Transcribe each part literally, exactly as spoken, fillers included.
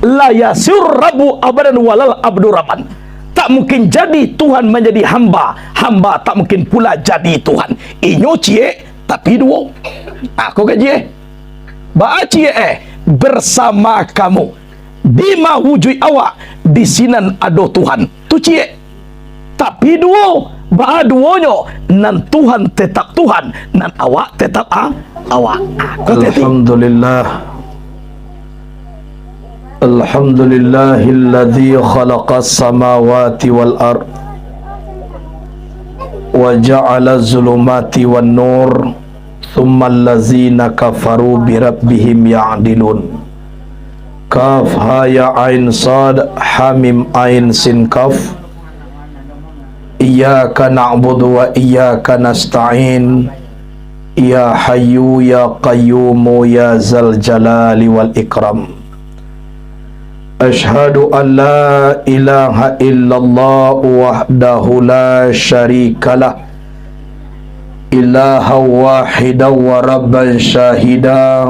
La yasir rabbu abadan walal abdu rabban. Tak mungkin jadi Tuhan manjadi hamba, hamba tak mungkin pula jadi Tuhan. Inyo ciek, tapi duo. Ako gaji eh. Baa ciek eh, bersama kamu. Dima wujuik awak, di sinan ado Tuhan. Tu ciek. Tapi duo, baa duonyo, nan Tuhan tetap Tuhan, nan awak tetap a-, awak. Ako tadi. Alhamdulillah. Alhamdulillahilladzi khalaqas samawati wal ard wa ja'ala zulumati wan nur, tsummal ladzina kafaru bi rabbihim ya'dilun. Kaf ha ya ain sad ha mim ain sin kaf. Iyyaka na'budu wa iyyaka nasta'in. Ya Hayyu ya Qayyumu ya Zal Jalali wal Ikram. Asyhadu an la ilaha illallah wahdahu la syarikalah. Ilaha wahidan wa rabban syahida.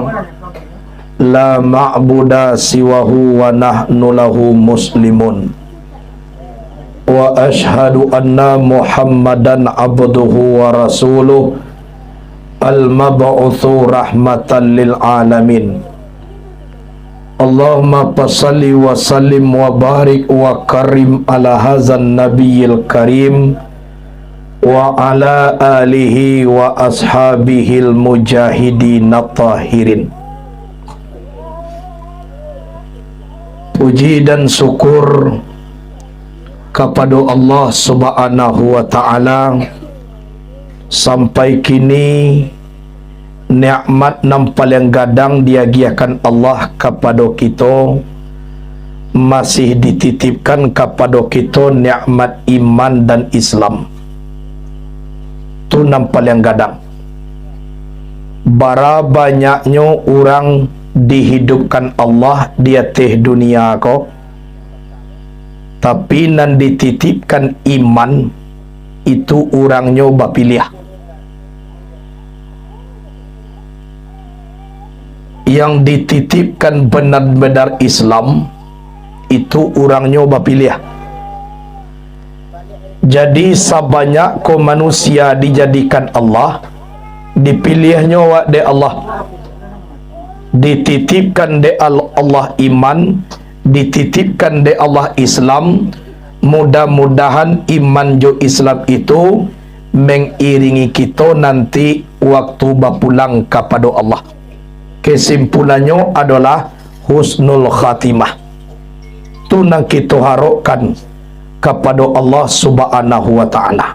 La ma'buda siwahu wa nahnu lahu muslimun. Wa asyhadu anna Muhammadan abduhu wa rasuluh, al-mab'utsu rahmatan lil alamin. Allahumma fasalli wa sallim wa barik wa karim ala hazan nabiyil karim wa ala alihi wa ashabihil mujahidin tahirin. Puji dan syukur kapado Allah Subhanahu wa Ta'ala, sampai kini nikmat nan paliang gadang diagiahkan Allah kapado kito, masih dititipkan kapado kito nikmat iman dan Islam. Tu nan paliang gadang. Bara banyaknyo urang dihidupkan Allah di ateh dunia ko, tapi nan dititipkan iman, itu urangnyo bapiliah. Yang dititipkan benar-benar Islam, itu urangnyo bapiliah. Jadi, sabanyak ko manusia dijadikan Allah, dipiliahnyo awak dek Allah. Dititipkan dek Al-, Allah iman, dititipkan dek Allah Islam. Mudah-mudahan iman jo Islam itu mengiringi kito nanti waktu bapulang kapado Allah. Kesimpulannyo adolah husnul khatimah. Tu nan kito harokkan kapado Allah Subhanahu wa Ta'ala.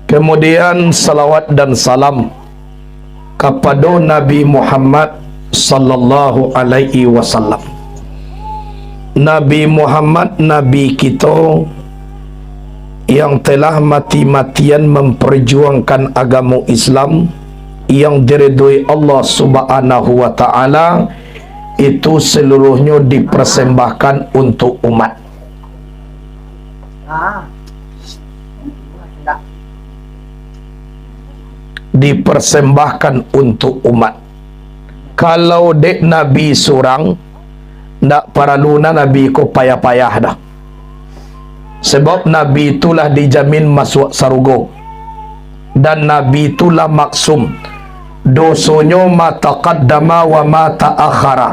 Kemudian, salawat dan salam kapado Nabi Muhammad sallallahu alaihi wasallam. Nabi Muhammad, Nabi kito yang telah mati-matian memperjuangkan agamo Islam yang diridhoi Allah Subhanahu wa Ta'ala, itu seluruhnyo dipersembahkan untuk umat. Dipersembahkan untuk umat. Kalau dek Nabi surang, ndak paralu na Nabi ko payah-payah dah. Sebab Nabi tu lah dijamin masuak sarugo. Dan Nabi tu lah maksum. Dosonyo ma taqaddama wa ma ta'akhara.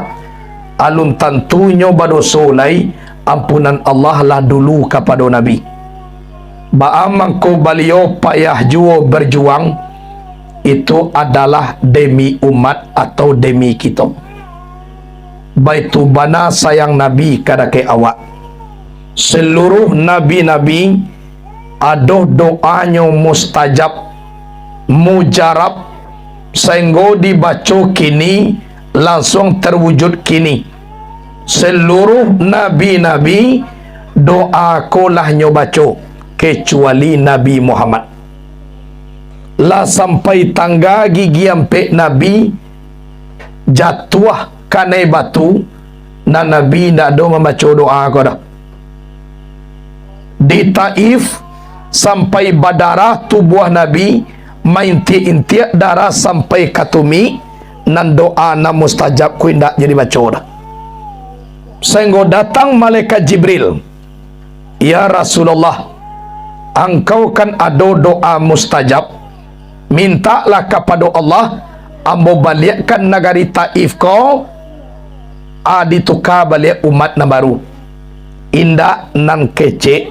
Alun tantunyo badoso lai, ampunan Allah lah dulu kapado Nabi. Baa mangko baliau payah juo berjuang, itu adalah demi umat atau demi kito. Baitu bana sayang Nabi kadake awak. Seluruh nabi-nabi ado doanyo mustajab, mujarab, sainggo dibaco kini, lansuang terwujud kini. Seluruh nabi-nabi doa ko lah nyo baco, kecuali Nabi Muhammad. Lah sampai tangga gigi ampek Nabi jatuah kanai batu, nan Nabi indak ado mambaco doa ko doh. Di Taif, sampai badarah tubuah Nabi, maintiak-intiak darah sampai ka tumik, nan doa nan mustajab ko indak jadi baco doh. Sainggo datang malaikat Jibril, "Ya Rasulullah, angkau kan ado doa mustajab, mintaklah kapado Allah, ambo baliakkan nagari Taif ko, a, dituka baliak umat nan baru." "Indak," nan kecek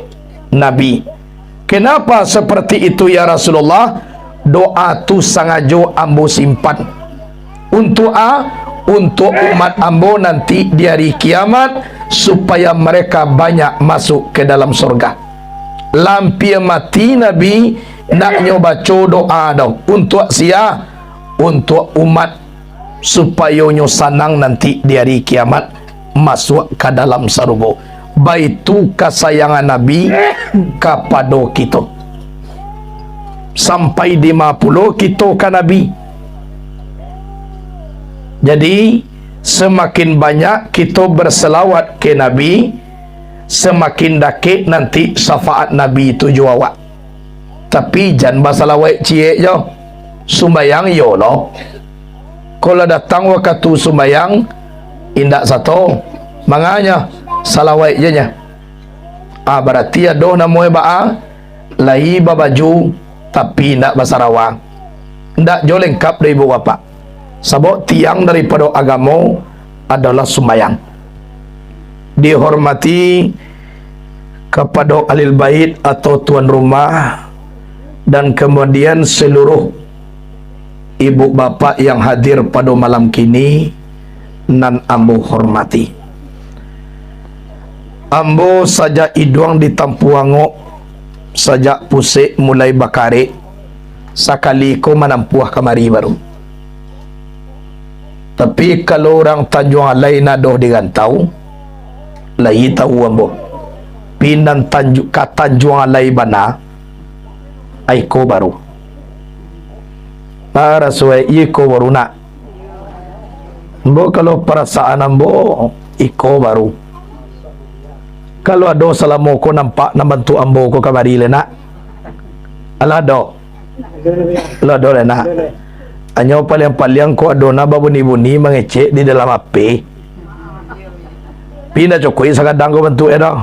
Nabi. "Kenapa seperti itu, ya Rasulullah?" "Doa tu sangajo ambo simpan." "Untuak a?" "Untuak umat ambo nanti di ari kiamat, supaya mereka banyak masuk ke dalam surga." Lah ampia mati Nabi, ndak nyo baco doa doh. Untuak sia? Untuak umat, supayo nyo sanang nanti di ari kiamat masuak ka dalam sarugo. Baitu kasayangan Nabi kapado kito. Sampai dima pulo kito ka Nabi. Jadi, samakin banyak kito berselawat ke Nabi, samakin dakek nanti syafaat Nabi tu jo awak. Tapi jan basalawaik ciek jo. Sumbayang iyo lo. Kalau datang wakatu sumbayang, indak sato. Manganyo, salawaik je nyo. Ah, barati ado namonyo baa, lai babaju, tapi indak basarawa. Indak jo lengkap dek ibu bapak. Sabab tiang daripado agamo adolah sumbayang. Dihormati kapado ahli bait atau tuan rumah, dan kamudian saluruh ibu bapak yang hadir pado malam kini nan ambo hormati. Ambo sajak iduang ditampuah angok, sajak pusek mulai bakarek, sakali ko manampuah kamari baru. Tapi, kalau urang Tanjuang Alai nadoh di rantau, lai tahu ambo. Pi nan Tanju-, ka Tanjuang Alai bana, a iko baru. Ah, rasuai iko baru nak. Ambo, kalau parasaan ambo, iko baru. Kalau ado salamo ko nampak nan bantuak ambo ko kamari lai nak. Alah ado. Lah, ado lah nak. Hanyo paliang-paliang ko ado nan babuni-buni mangecek di dalam H P. Pi ndak cukuik sagadang ko bantuak e doh.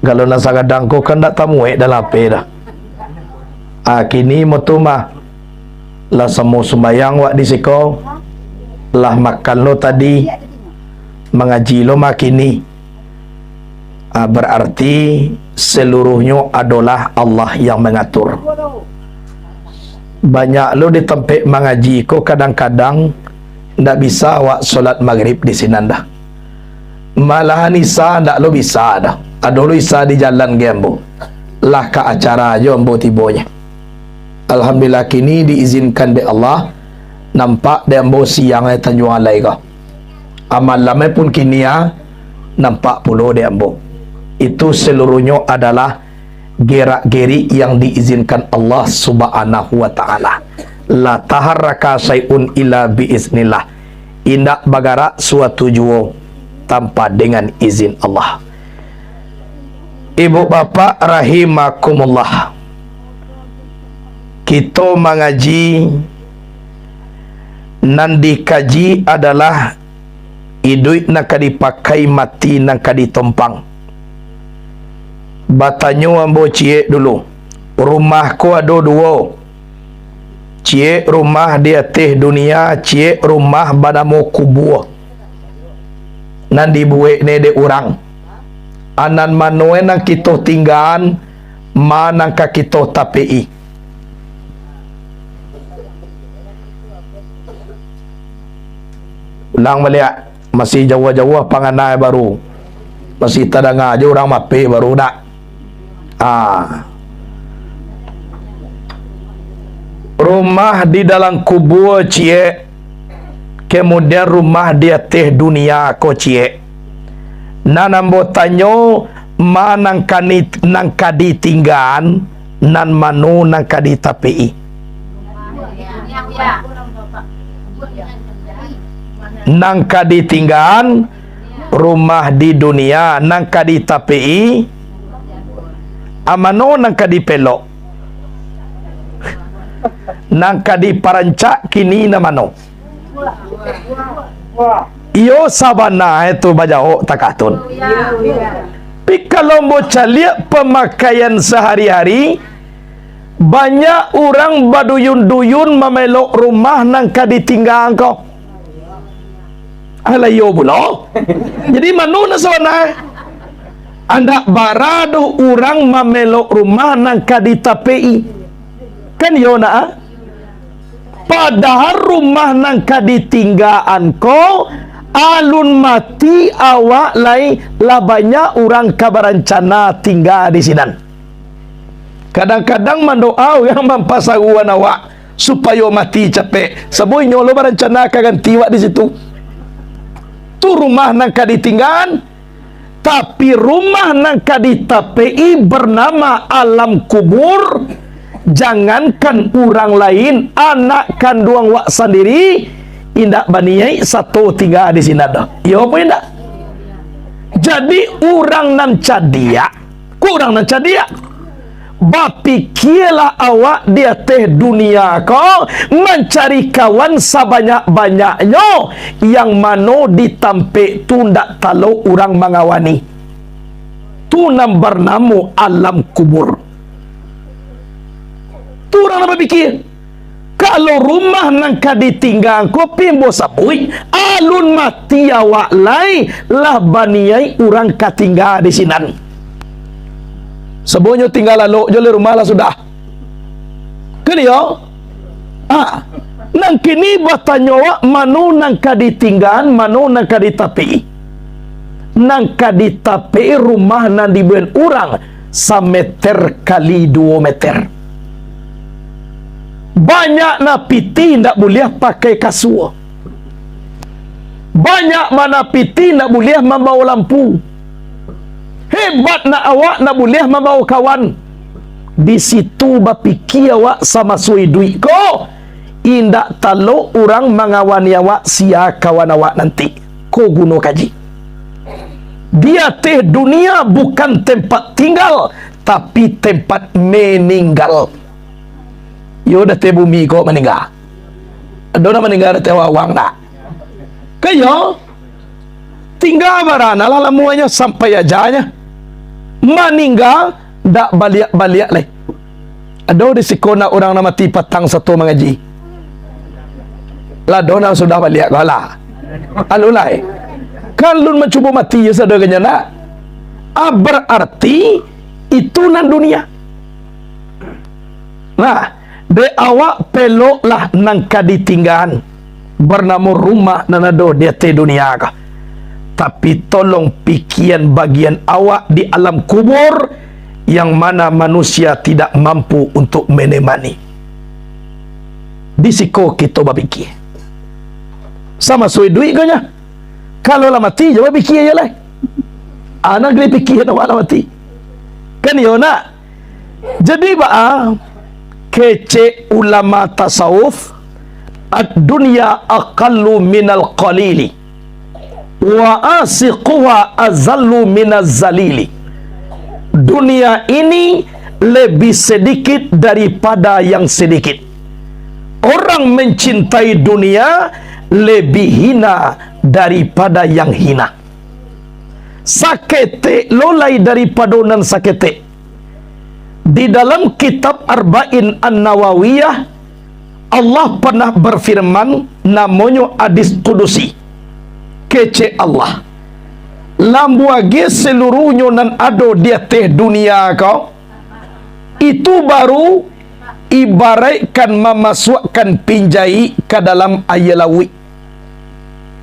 Kalau nan sagadang ko kan ndak tamuek dalam H P doh. Ah, kini moto mah lah samo sumbayang wak di siko, lah makan lo tadi, mangaji lo mah kini. Ah, bararti saluruhnyo adolah Allah yang mangatur. Banyak lo di tampek mangaji ko kadang-kadang ndak bisa awak solat magrib di sinan doh. Malahan isa ndak lo bisa doh. Ado lo isa di jalan ge ambo. Lah ka acara jo ambo tibonyo. Alhamdulillah, kini diizinkan dek Allah, nampak dek ambo siang e Tanjuang Alai ko. Malam e pun kini a, nampak pulo dek ambo. Itu saluruhnyo adalah gerak-gerik yang diizinkan Allah Subhanahu wa Ta'ala. La taharraka syai'un illa bi iznillah. Indak bagarak suatu juo tanpa dengan izin Allah. Ibu bapak rahimakumullah. Kito mangaji, nan dikaji adalah iduik nan ka dipakai, mati nan ka ditompang. Batanyo ambo ciek dulu, rumah ko ado duo. Ciek rumah di ateh dunia, ciek rumah banamo kubua. Nan dibuek ne dek urang. A nan mano e nan kito tinggaan, ma nan ka kito tapek-i? Ulang baliak, masih jauah-jauah pangana baru. Masih tadanga jo urang mapek baru nak. Ah. Rumah di dalam kubua ciek, kemudian rumah di ateh dunia ko ciek. Nan ambo tanyo, ma nan ka ni-, nan ka ditinggaan, nan mano nan ka ditapek-i? Nan ka ditinggaan, rumah di dunia, nan ka ditapek-i, a mano nan ka dipelok? Nan ka diparancak kini nan mano? Iyo, sabana e tu bajawok takatun. Tapi kalau ambo caliak pamakaian sahari-hari, banyak urang baduyun-duyun mamelok rumah nan ka ditinggaan ko. Alah, iyo pulo. Jadi, mano nan sabana? Andak bara doh urang mamelok rumah nan ka ditapek-i. Kan iyo nak, ah? Padahal rumah nan ka ditinggaan ko, alun mati awak lai, lah banyak urang ka barancana tingga di sinan. Kadang-kadang mandoa urang mampasaruan awak supayo mati capek, sabab inyo lo barancana ka ganti awak di situ. Tu rumah nan ka ditinggaan, tapi rumah nan ka ditapek-i banamo alam kubur, jangankan urang lain, anak kanduang awak sandiri indak baniaik sato tingga di sinan doh. Iyo apo indak? Jadi, urang nan cadiak, ko urang nan cadiak, bapikialah awak di ateh dunia ko, mancari kawan sabanyak-banyaknyo, yang mano di tampek tu ndak talok urang mangawani. Tu nan banamo alam kubur. Tu urang nan bapikia. Kalau rumah nan ka ditinggaan ko, pi ambo sabuik, alun mati awak lai, lah baniaik urang ka tingga di sinan. Sabonyo tingga lalok jo lai rumah lah sudah. Kan iyo? Ah, nan kini batanyo awak, mano nan ka ditinggaan, mano nan ka ditapek-i? Nan ka ditapek-i rumah nan dibuek urang sameter kali duo meter. Banyak nan pitih ndak buliah pakai kasua. Banyak nan pitih ndak buliah mambawa lampu. Hebat nak awak ndak buliah mambawa kawan. Di situ bapikia awak samaso iduik ko, indak talok urang mangawani awak sia kawan awak nanti. Ko guno kaji. Di ateh dunia bukan tempat tinggal, tapi tempat meninggal. Iyo, di ateh bumi ko maningga. Ado nan maningga di ateh wawang, ndak? Kan iyo, tingga bara nan lah lamonyo sampai ajanyo. Maningga, ndak baliak-baliak lai. Ado di siko nak urang nan mati patang sato mangaji? Lah ado nan sudah baliak ko lah. Alun lai. Kan alun mancubo mati jo sadonyo nak. Ah, bararti itu nan dunia. Nah, dek awak peloklah nan ka ditinggaan, banamo rumah nan ado di ateh dunia ko. Tapi tolong pikian bagian awak di alam kubur, yang mana manusia tidak mampu untuk menemani. Di siko kito bapikia. Samaso iduik ko nyo. Kalau lah mati, jo bapikia je lah. Anak geli pikia awak lah mati. Kan iyo nak? Jadi baa, kecek ulama tasawuf, "Ad-dunya aqallu minal qalili, wa asiquha azallu minaz zalili." Dunia ini lebih sedikit daripada yang sedikit. Orang mencintai dunia lebih hina daripada yang hina. Saketek lo lai daripado nan saketek. Di dalam kitab Arba'in An-Nawawiyah, Allah pernah berfirman, namonyo hadis kudusi. Kecek Allah, "Lambuagie seluruhnyo nan ado di ateh dunia ko, itu baru ibaraikkan mamasuakkan pinjaik ka dalam aia lauik."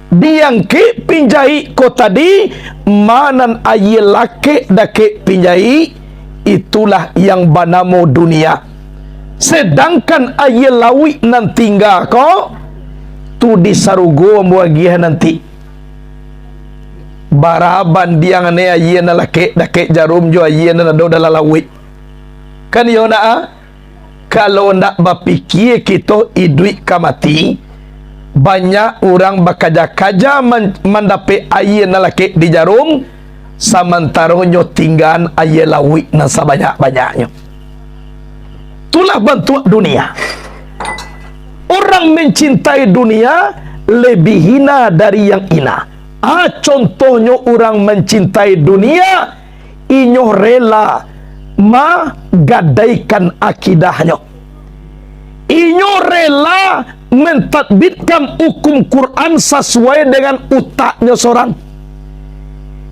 Diangkek pinjaik ko tadi, ma nan aia lakek dakek pinjaik, itulah yang banamo dunia. Sedangkan aia lauik nan tingga ko, tu di sarugo ambo agiah nanti. Bara bandiang ne aia nan lakek dakek jarum jo aia nan ado dalam lauik. Kan iyo nak, ah? Kalau ndak bapikia kito iduik ka mati, banyak urang bakaja-kaja man-, mandapek aia nan lakek di jarum, samantaronyo tinggaan aia lauik nan sabanyak-banyaknyo. Itulah bantuak dunia. Urang mancintai dunia lebih hina dari yang hina. Ah, contohnyo urang mancintai dunia, inyo rela magadaikan akidahnyo. Inyo rela mentatbikkan hukum Quran sasuai dengan utaknyo sorang.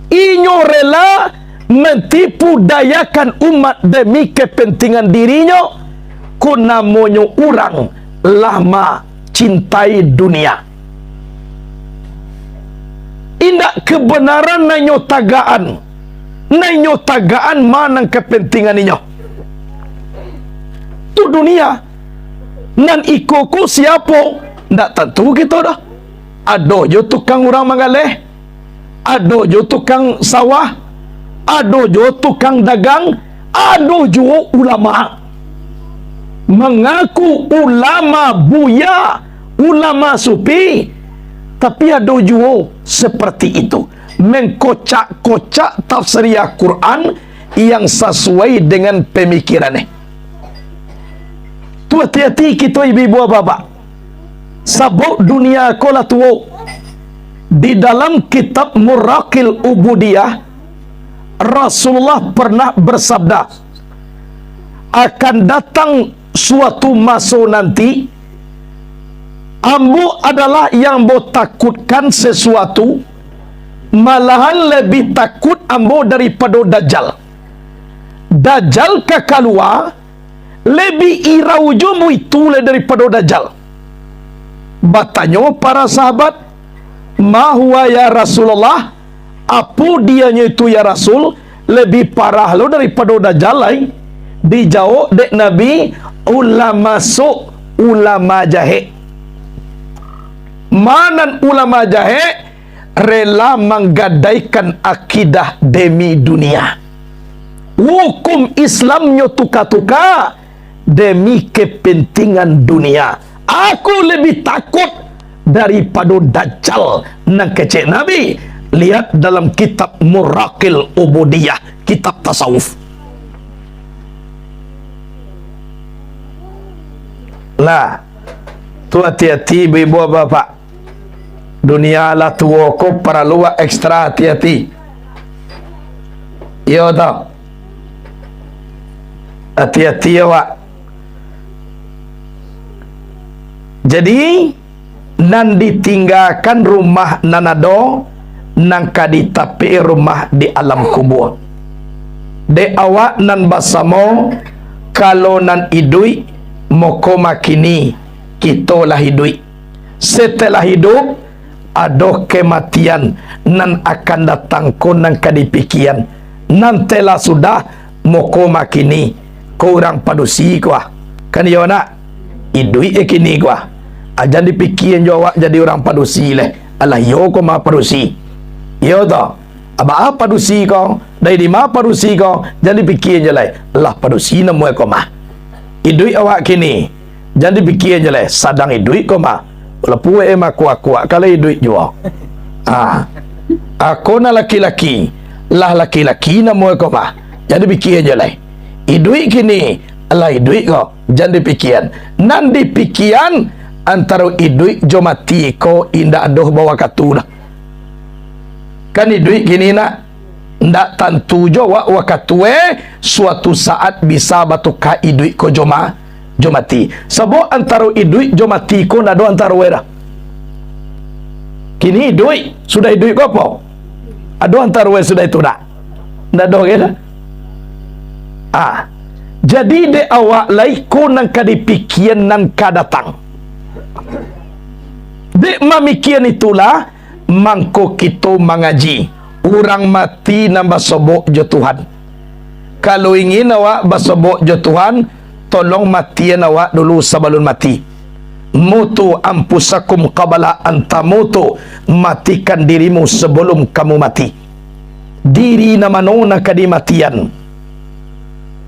Inyo rela mentipu dayakan umat demi kepentingan dirinyo, ko namonyo urang lah macintai dunia. Indak kebenaran nan inyo tagaan, nan inyo tagaan ma nan kepentingan inyo. Tu dunia. Nan iko ko siapo? Ndak tantu kito doh. Ado jo tukang urang manggaleh, ado jo tukang sawah, ado jo tukang dagang, ado juo ulama. Mangaku ulama buya, ulama sufi, tapi ado juo seperti itu, mengkocak-kocak tafsiriah Quran yang sasuai dengan pemikirannya. Tu hati-hati kito ibu-ibu bapak. Sabab dunia ko lah tuo. Di dalam kitab Muraqil Ubudiyah, Rasulullah pernah bersabda, "Akan datang suatu maso nanti, ambo adalah yang ambo takutkan sesuatu, malahan lebih takut ambo daripado Dajjal. Dajjal ka kalua, lebih irau jo ambo itu lai daripado Dajjal." Batanyo para sahabat, "Ma huwa ya Rasulullah? Apo dianyo itu ya Rasul? Lebih parah lo daripado Dajjal lai?" Dijawab dek Nabi, "Ulama su, ulama jahek." Ma nan ulama jahek? Rela manggadaikan akidah demi dunia. Hukum Islamnyo tuka-tuka demi kepentingan dunia. Aku lebih takut daripado Dajjal nan kecek Nabi. Lihat dalam kitab Muraqil Ubudiyah, kitab tasawuf. Lah, tu hati-hati ibu-ibu bapak. Dunia lah tuo ko paralu wak ekstra hati-hati. Iyo toh? Hati-hati awak. Jadi, nan ditinggakan rumah nan ado, nan ka ditapik rumah di alam kubua. Dek awak nan basamo, kalau nan iduik, mako makini kito lah iduik. Setelah iduik, ado kematian nan akan datang ko nan ka dipikian. Nan telah sudah, mako makini, ko urang padusi ko ah. Kan iyo nak? Iduik e kini ko ah. Ah, jan dipikian jo awak jadi urang padusi leh. Alah iyo ko mah padusi. Iyo toh? Abah padusi ko, dari dima padusi ko, jan dipikian jo lai. Lah padusi namoe ko mah. Iduik awak kini, jan dipikian jo lai. Sadang iduik ko mah. Walaupun e mah kuak-kuak, kalau iduik juo. Ah. Ako nan laki-laki, lah laki-laki namoe ko mah. Jan dipikian jo lai. Iduik kini, lah iduik ko, jan dipikian. Nan dipikian antaro iduik jo mati ko indak doh bawakatu dah. Kan iduik kini nak, ndak tantu jo wak wakatu e, suatu saat bisa batuka iduik ko jo ma-, jo mati. Sabab antaro iduik jo mati ko ndak ado antaro e dah. Kini iduik, sudah iduik ko apo? Ado antaro e sudah itu dak? Ndak ado e dah. Ah, jadi dek awak lai ko nan ka dipikian nan ka datang. Dek mamikian itulah, mangko kito mangaji, urang mati nan basobok jo Tuhan. Kalau ingin awak basobok jo Tuhan, tolong matian awak dulu sabalun mati. Mutu anfusakum qabla an tamutu, matikan dirimu sabalun kamu mati. Diri nan mano nan ka dimatian?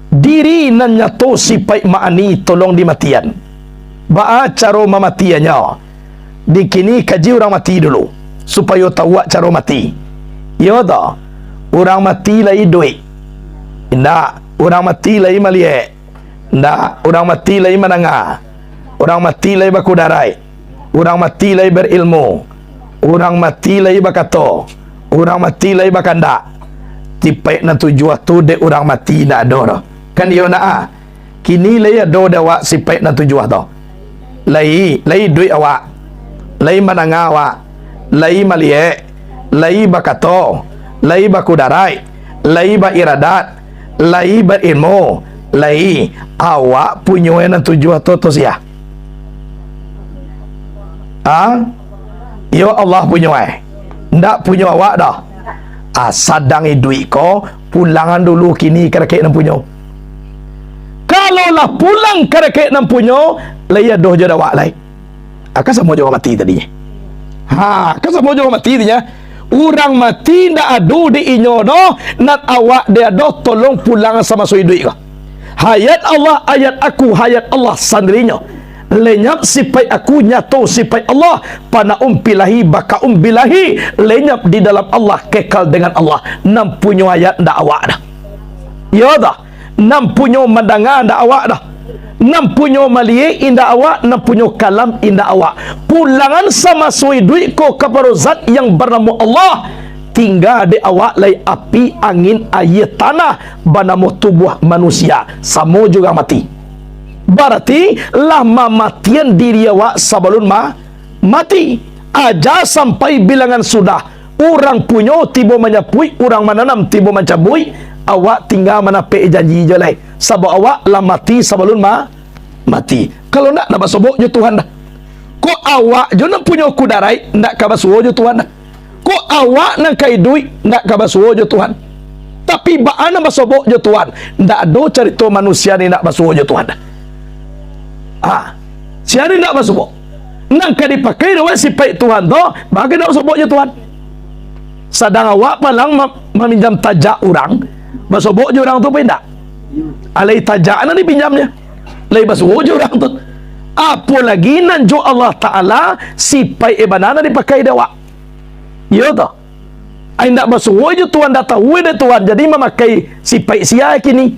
Diri nan nyato sipaik ma'ani tolong dimatian. Baa caro mamatiannyo? Di kini kaji urang mati dulu, supayo tau wak caro mati. Iyo toh? Urang mati lai iduik? Indak. Urang mati lai maliek? Indak. Urang mati lai mandanga? Urang mati lai bakudaraik? Urang mati lai berilmu, urang mati lai bakato, urang mati lai bakandak. Sipaik nan tujuah tu dek urang mati indak ado doh. Kan iyo nak ah? Kini lai ado dek awak sipaik nan tujuah tu? Lai, lai iduik awak, lai mandanga awak, lai maliek, lai bakato, lai bakudaraik, lai bairadat, lai barilmu, lai. Awak punyo nan tujuah tu, tu sia? Ha? Iyo Allah punyo eh. Ndak punyo awak doh. Ah, sadang iduik ko, pulangan dulu kini ka dakek nan punyo. Kalau lah pulang ka dakek nan punyo, lai ado jo dek awak lai. Ah, kan samo jo urang mati tadi. Ha, kan samo jo urang mati tadi nya. Urang mati ndak ado dek inyo doh, nan awak dek ado, tolong pulang samaso iduik ko. Hayat Allah, hayat aku, hayat Allah sandirinyo. Lenyap sipaik aku, nyato sipaik Allah. Panaum bilahi, bakaum bilahi. Lenyap di dalam Allah, kekal dengan Allah. Nan punyo hayat ndak awak doh. Iyo toh? Nan punyo mandanga ndak awak doh. Nan punyo maliek indak awak, nan punyo kalam indak awak. Pulangan samaso iduik ko kapado Zat yang banamo Allah. Tingga dek awak lai api, angin, aia, tanah, banamo tubuah manusia, samo jo urang mati. Barati lah mamatian diri awak sabalun ma-, mati. Aja sampai bilangan sudah. Urang punyo tibo manyapuik, urang mananam tibo mancabuik, awak tingga manapek janji jo lai. Sabab awak lah mati sabalun ma-, mati. Kalau ndak, ndak basobok jo Tuhan doh. Kok awak jo nan punyo kudaraik, ndak ka basuo jo Tuhan doh. Kok awak nan ka iduik, ndak ka basuo jo Tuhan. Tapi baa nan basobok jo Tuhan? Ndak ado carito manusia ni ndak basuo jo Tuhan. Ha, sia ni ndak basuo? Nan ka dipakai dek awak sipaik Tuhan tu, baa ka ndak basobok jo Tuhan? Sadang awak palang ma-, maminjam tajak urang, basobok jo urang tu apo indak? Alai tajak nan dipinjamnyo, lai basuo jo urang tu. Apo lagi nan jo Allah Ta'ala, sipaik e bana nan dipakai dek awak. Iyo toh? Ai ndak basuo jo Tuhan, ndak tahu dek Tuhan, jadi mamakai sipaik sia kini.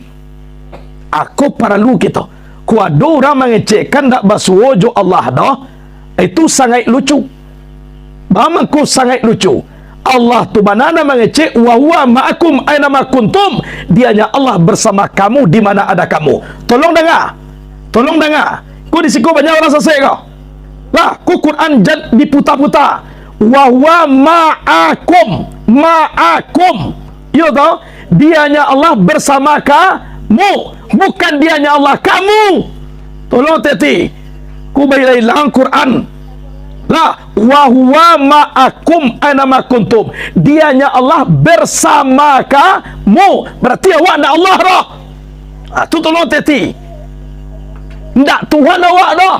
Ako paralu kito. Kok ado urang mangecekkan ndak basuo jo Allah doh, itu sangaik lucu. Baa mangko sangaik lucu? Allah tu bana nan mangecek, "Wa huwa ma'akum aina ma kuntum." Dianya Allah bersama kamu di mana ada kamu. Tolong danga. Tolong danga. Ko di siko banyak urang sasek ko. Lah, ko Quran jan diputa-puta. "Wa huwa ma'akum." Ma'akum. Iyo toh? Dianya Allah bersama kamu. Bukan dianya Allah kamu. Tolong teti. Ko bailang-ilang Quran. Lah, "Wa huwa ma'akum aina ma kuntum." Dianya Allah bersama kamu. Berarti awak ndak Allah doh. Ah, tu tolong teti. Ndak Tuhan awak doh.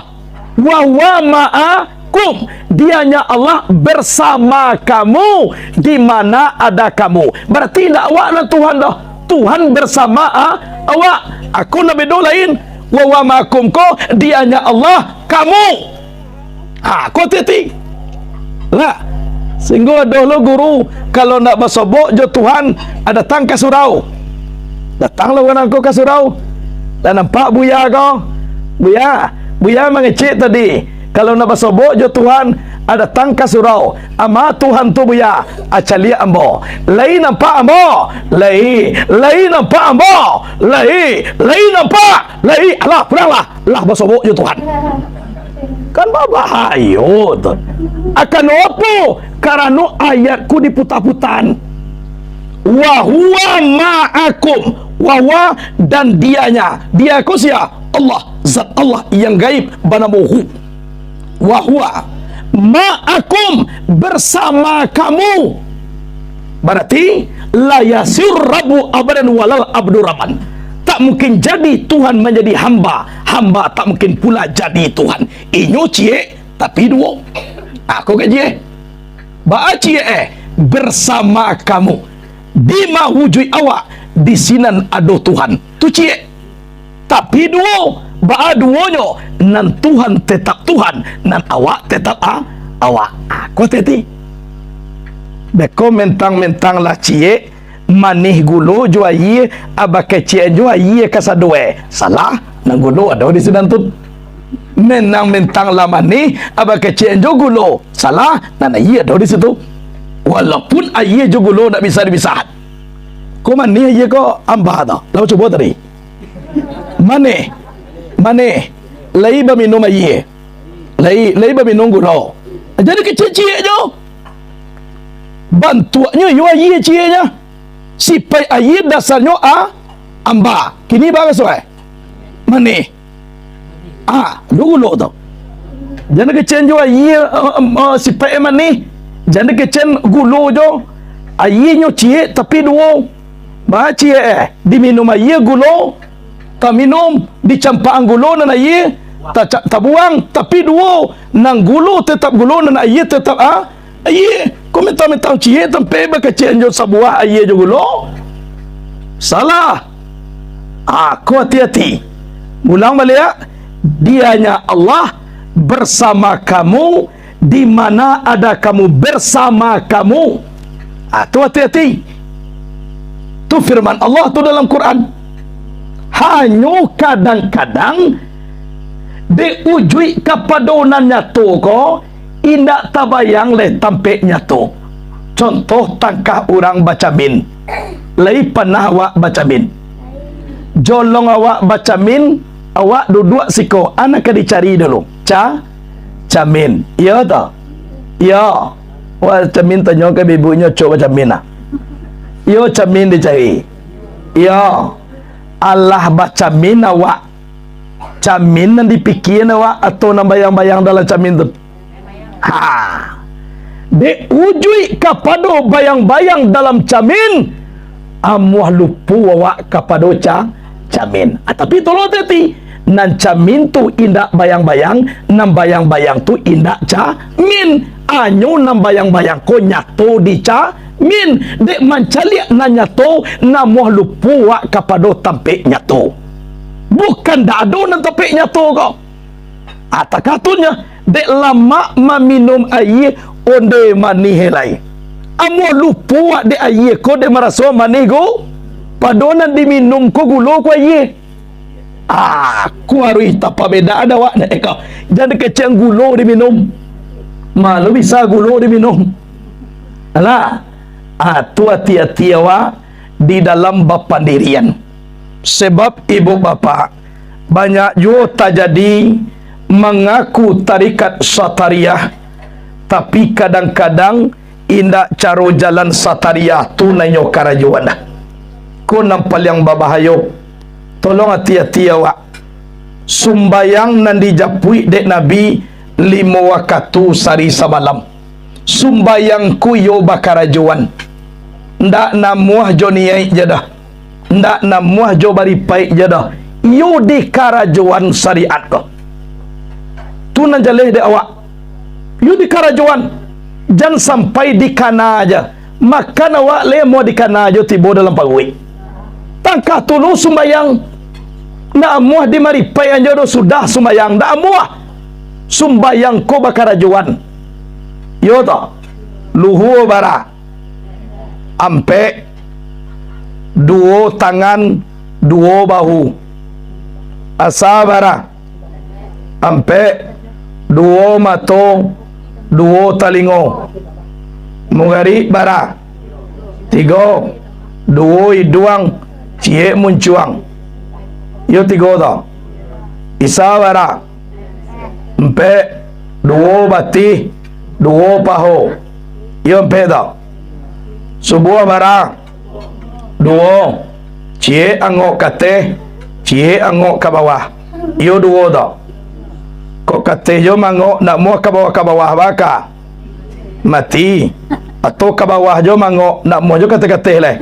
"Wa huwa ma'akum." Dianya Allah bersama kamu di mana ada kamu. Berarti ndak awak nan Tuhan doh. Tuhan bersama, ah, awak. Ako nan bedo lain. "Wa huwa ma'akum" ko, dianya Allah kamu. Ha, ko teti. Lah. Singgo ado lo guru, kalau ndak basobok jo Tuhan, ah, datang ka surau. Datang lo urang ko ka surau. Lah nampak buya ko? Buya, buya mangecek tadi. Kalau ndak basobok jo Tuhan, ah, datang ka surau. "Ama Tuhan tu, buya?" "Ah, caliak ambo." "Lai nampak ambo?" "Lai." "Lai nampak ambo?" "Lai." "Lai nampak?" "Lai." "Alah, pulanglah. Lah basobok jo Tuhan." Kan babahayo tu. Akan apo? Karano ayat ko diputa-puta. "Wa huwa ma'akum." "Wa huwa," dan dianya. Dia ko sia? Allah. Zat Allah yang gaib banamo Hu. "Wa huwa ma'akum," bersama kamu. Berarti, "La yasir rabbu abadan walal abdu rabban." Tak mungkin jadi Tuhan manjadi hamba, hamba tak mungkin pula jadi Tuhan. Inyo ciek, tapi duo. Ako gaji eh. Baa ciek eh? Bersama kamu. Di ma wujuik awak, di sinan ado Tuhan. Tu ciek. Tapi duo, baa duonyo? Nan Tuhan tetap Tuhan, nan awak tetap a-, awak. Ako teti. Beko mentang-mentang lah ciek, manih gulo jo aia, abah kecek jo aia kasado eh. Salah, nan gulo ado di sinan tu. Mentang-mentang lah manih, abah kecek jo gulo. Salah, nan aia ado di situ. Walaupun aia jo gulo ndak bisa dipisahan. Ko manih aia ko amba tu. Lah cubo tadi. Manih. Manih. Lai baminum aia. Lai, lai baminum gulo. Jadi kecek ciek jo. Bantuaknyo iyo aia cieknyo. Sipaik aia dasarnyo a, amba. Kini baa basuo, eh? Manih. Ah, duo gulo tu. Jan kecek jo aia, eh, em, eh, sipaik manih. Jan kecek gulo jo. Aianyo ciek tapi duo. Baa ciek, eh? Diminum aia gulo, taminum, dicampakkan gulo nan aia, taca-, tabuang, tapi duo, nan gulo tetap gulo, nan aia tetap, ah, aia. Ko mentang-mentang ciek, tampek bakecek jo sabuah aia jo gulo. Salah. Ah, ko hati-hati. Ulang baliak, dianya Allah bersama kamu di mana ada kamu bersama kamu. Ah, tu hati-hati. Tu firman Allah tu dalam Quran. Hanyo kadang-kadang, dek ujuik kapado nan nyato ko, indak tabayang lai tampek nyato. Contoh, tangkah urang bacamin. Lai panah awak bacamin? Jolong awak bacamin, awak duduak siko, a nan ka dicari dulu? Ca-, camin. Iyo toh? Iyo. Wah, camin tanyo ka ibuknyo, cok bacamin lah. Iyo, camin dicari. Iyo. Alah bacamin awak. Camin nan dipikia awak, atau nan bayang-bayang dalam camin tu? Ha. Dek ujuik kapado bayang-bayang dalam camin, amuah lupo awak kapado ca-, camin. Ah, tapi tolong hati-hati, nan camin tu indak bayang-bayang, nan bayang-bayang tu indak camin. Anyo nan bayang-bayang ko nyato di camin. Dek mancaliak nan nyato, namuah lupo awak kapado tampek nyato. Bukan ndak ado nan tampek nyato ko. Ah, takatunnyo, dek lamak maminum aia onde manih lai. Amuah lupo awak dek aia ko, dek maraso manih ko, pado nan diminum ko gulo ko aia. Ah, ko aruih tapabeda dek awak ko. Jan kecek gulo diminum. Malu bisa gulo diminum. Alah. Ah, tu hati-hati awak di dalam bapandirian. Sebab ibu bapak, banyak juo tajadi mangaku tarikat Satariah, tapi kadang-kadang indak caro jalan Satariah tu nan inyo karajoan doh. Ko nan paliang babahayo. Tolong ati-ati awak. Sumbayang nan dijapuik dek Nabi limo wakatu sari samalam. Sumbayang ko iyo bakarajoan. Ndak namuah jo niaik jo doh. Ndak namuah jo baripaik jo doh. Iyo dikarajoan syariat ko. Tu nan jaleh dek awak. Iyo dikarajoan. Jan sampai dikana aja. Makan awak lai amuah dikana jo tibo dalam paruik. Tangkah tulu sumbayang. Ndak amuah dimaripaik anjo doh sudah sumbayang. Ndak amuah. Sumbayang ko bakarajoan. Iyo toh. Luhua bara. Ampek. Duo tangan, duo bahu. Asa bara. Ampek. Duo mato, duo talingo. Mugarib bara. Tigo. Duo iduang, ciek muncuang. Iyo tigo tu. Isa bara. Ampek. Duo batih, duo paho. Iyo ampek tu. Subuah bara. Duo. Ciek angok kateh, ciek angok ka bawah. Iyo duo tu. Kok kateh jo mangok ndak muah ka bawah, ka bawah baka. Mati. Atau ka bawah jo mangok, ndak muah jo kateh-kateh lai.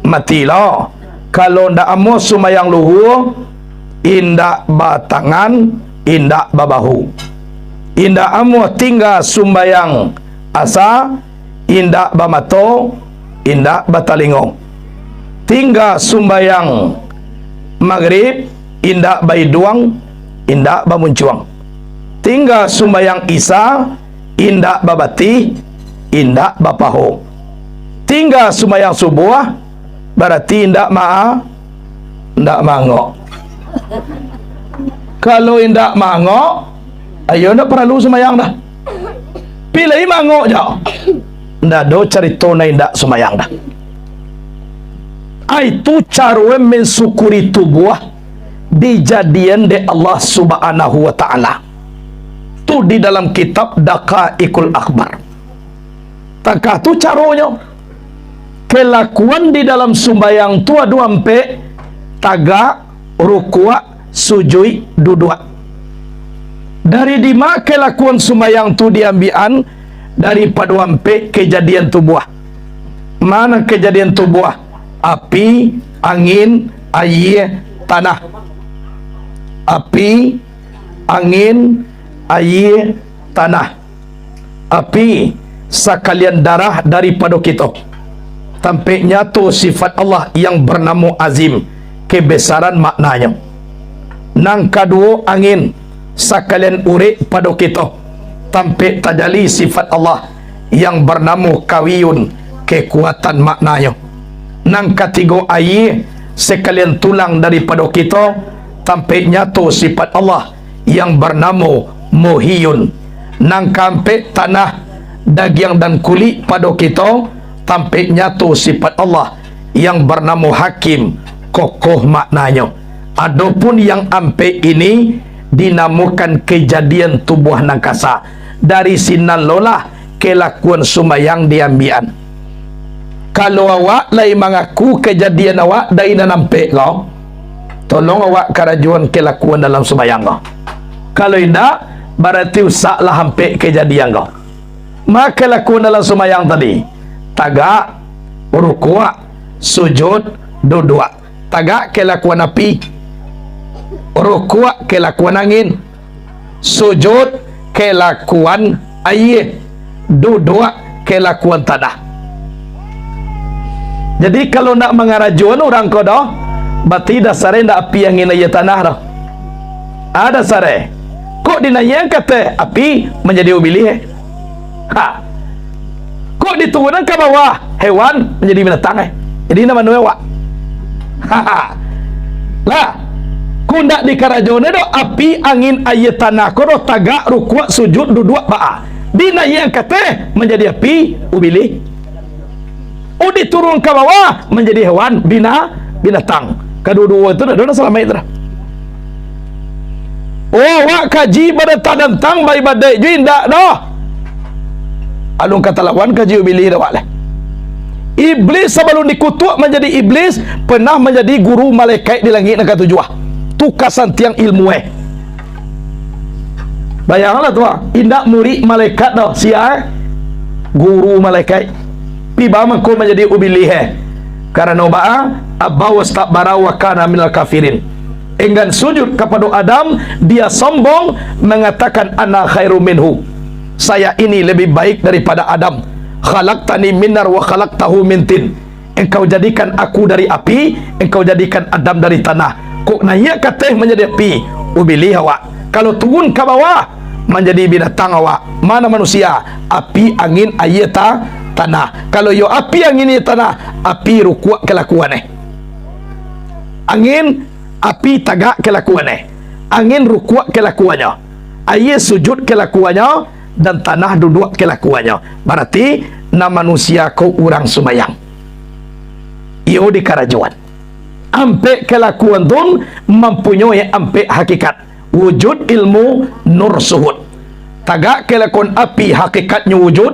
Mati lo. Kalau ndak amuah sumbayang luhua, indak batangan, indak babahu. Indak amuah tingga sumbayang asa, indak bamato, indak batalingo. Tingga sumbayang magrib, indak baiduang, indak bamuncuang. Tingga sumbayang isa, indak babatih, indak bapaho. Tingga sumbayang subuah, barati indak ma-, indak maangok. Kalau indak maangok, iyo ndak paralu sumbayang dah. Pilih maangok jo. Ndak ado carito nan indak sumbayang dah. Ah, itu caro mensyukuri tubuah dijadian dek Allah Subhanahu wa Ta'ala. Tu di dalam kitab Daqaiqul Akhbar. Takah tu caronyo. Kelakuan di dalam sumbayang tu ado ampek, tagak, rukuak, sujuik, duduak. Dari dima kelakuan sumbayang tu diambiakan? Daripado ampek kejadian tubuah. Mano kejadian tubuah? Api, angin, aia, tanah. Api, angin, aia, tanah. Api, sakalian darah daripado kito. Tampek nyato sifat Allah yang barnamo Azim, kebesaran maknanyo. Nan kaduo, angin, sakalian urek pado kito. Tampek tajali sifat Allah yang barnamo Kawiyun, kekuatan maknanyo. Nan katigo, aia, sakalian tulang daripado kito. Tampek nyato sifat Allah yang barnamo Muhiyun. Nan kaampek, tanah, dagiang dan kulik pado kito, tampek nyato sifat Allah yang barnamo Hakim, kokoh maknanyo. Adopun yang ampek ini dinamokan kejadian tubuah nan kasa. Dari sinan lolah kelakuan sumbayang diambiakan. Kalau awak lai mangaku kejadian awak dari nan ampek ko, tolong awak karajoan kelakuan dalam sumbayang ko. Kalau indak, barati usaklah ampek kejadian ko. Ma kelakuan dalam sumbayang tadi? Tagak, rukuak, sujud, duduak. Tagak kelakuan api, rukuak kelakuan angin, sujud kelakuan aia, duduak kelakuan tanah. Jadi, kalau ndak mangarajoan urang ko doh, barati dasarnyo ndak api, angin, aia, tanah doh. Ado dasarnyo. Kok dinaiakan ka ateh api manjadi ubilih, eh? Ha. Kok diturunan ka bawah, hewan manjadi binatang, eh? Jadi, nan manuruik awak? Ha. Lah, kok ndak dikarajoan doh, api, angin, aia, tanah ko doh, tagak, rukuak, sujud, duduak, baa. Dinaiakan ka ateh manjadi api, ubilih. Oh, diturun ka bawah manjadi hewan, bina-, binatang. Kaduo-duo tu ndak ado nan salamaik tu doh. Oh, awak kaji badantang-dantang baibadaik juo indak doh. Alun ka talawan kaji ubilih dek awak lai. Iblis sabalun dikutuak manjadi iblis, pernah manjadi guru malekaik di langik nan katujuah. Tu kasantiang ilmu, eh. Bayangkanlah tu, ah. Indak murik malaikat doh, sia, eh? Guru malaikat. Pi baa mangko manjadi ubilih, eh? Karano baa? Aba wastakbara wa kana minal kafirin. Enggan sujud kapado Adam, dia sombong, mangatakan, "Ana khairum minhu." Saya ini lebih baik daripada Adam. "Khalaqtani min nar wa khalaqtahu min tin." Engkau jadikan aku dari api, engkau jadikan Adam dari tanah. Kok naiak ka ateh manjadi api, ubilih awak. Kalau turun ka bawah, manjadi binatang awak. Ma nan manusia? Api, angin, aia, ta-, tanah. Kalau iyo api, angin, aia, tanah, api rukuak kalakuan, eh. Angin, api tagak kalakuan, eh. Angin rukuak kalakuannyo. Aia sujud kalakuannyo, dan tanah duduak kalakuannyo. Barati, nan manusia ko urang sumbayang. Iyo dikarajoan. Ampek kalakuan tu mampunyoi ampek hakikat. Wujud, ilmu, nur, suhud. Tagak kalakuan api hakikatnyo wujud,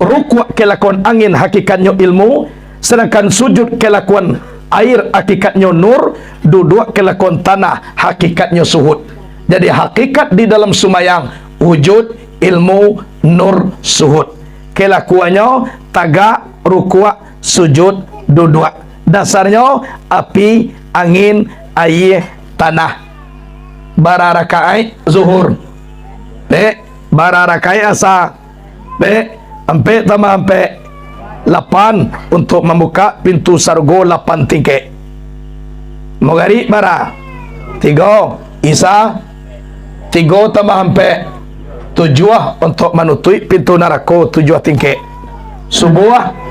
rukuak kalakuan angin hakikatnyo ilmu, sadangkan sujud kalakuan air hakikatnyo nur, duduak kalakuan tanah hakikatnyo suhud. Jadi, hakikat di dalam sumbayang, wujud, ilmu, nur, suhud. Kalakuannyo tagak, rukuak, sujud, duduak. Dasarnyo api, angin, aia, tanah. Bara rakaat zuhur? Dek, bara rakaat asa? Dek, ampek tambah ampek, lapan, untuak mambukak pintu sarugo lapan tingkek. Magarib bara? Tigo. Isa? Tigo tambah ampek, tujuah, untuak manutuik pintu narako tujuah tingkek. Subuah?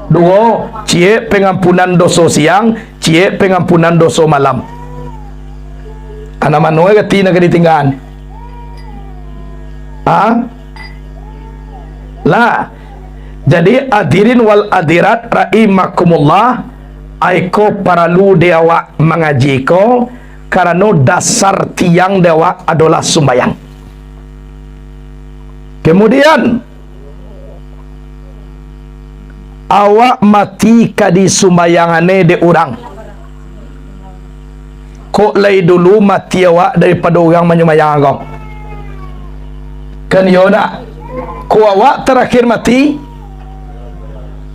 Duo, ciek pengampunan doso siang, ciek pengampunan doso malam. Anak mano rati nan ka ditinggaan? Ha? Lah. Jadi, hadirin wal hadirat rahimakumullah, aiko paralu di awak mangaji ko, karano dasar tiang di awak adolah sumbayang. Kemudian, awak mati ka disumbayangan dek urang. Kok lai dulu mati awak daripado urang manyumbayang ko? Kan iyo ndak? Kok awak tarakhir mati?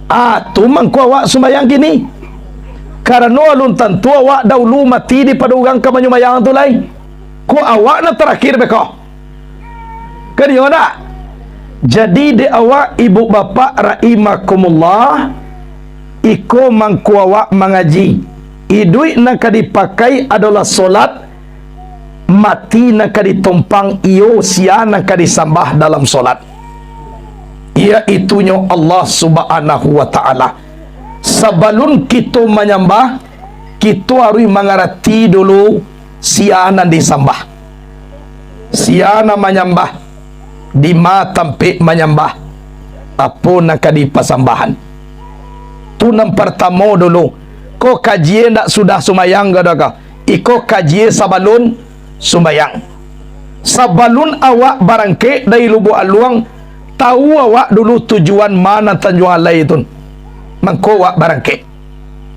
Ah, tu mangko awak sumbayang kini. Karano alun tantu awak daulu mati daripado urang ka manyumbayang tu lai. Kok awak nan tarakhir beko? Kan iyo ndak? Jadi, dek awak ibu bapak rahimakumullah, iko mangko awak mangaji. Iduik nan ka dipakai adolah solat, mati nan ka ditompang iyo sia nan ka disambah dalam solat, yaitunyo Allah Subhanahu wa Ta'ala. Sabalun kito manyambah, kito aruih mangarati dulu sia nan disambah. Sia nan manyambah, dima tampek manyambah, apo nan ka dipasambahan. Tu nan partamo dulu. Ko kajie ndak sudah sumbayang ko doh ko? Iko kajie sabalun sumbayang. Sabalun awak barangkek dari Lubuak Aluang, tahu awak dulu tujuan ma nan Tanjuang Alai tu. Mangko awak barangkek.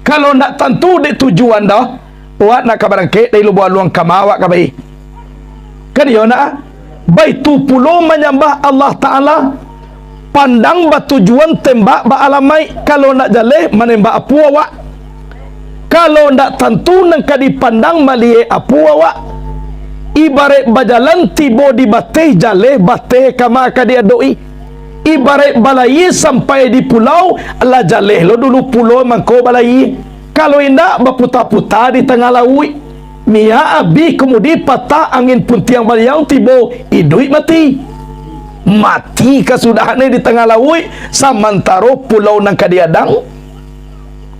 Kalau ndak tantu dek tujuan doh, awak nak ka barangkek dari Lubuak Aluang ka ma awak ka pai. Kan iyo ndak? Baitu pulo manyambah Allah Ta'ala, pandang batujuan tembak baalamaik, kalau ndak jaleh manembak apo awak. Kalau ndak tantu nan ka dipandang maliyek apo awak. Ibaraik bajalan tibo di bateh jaleh bateh kama ka diadok-i. Ibaraik balayia sampai di pulau, lah jaleh lo dulu pulau mangko balayia. Kalau indak, baputa-puta di tangah lauik. Minyak abih kamudi patah angin puntiang baliau tibo, iduik mati. Mati kasudahannyo di tangah lauik, samantaro pulau nan ka diadang,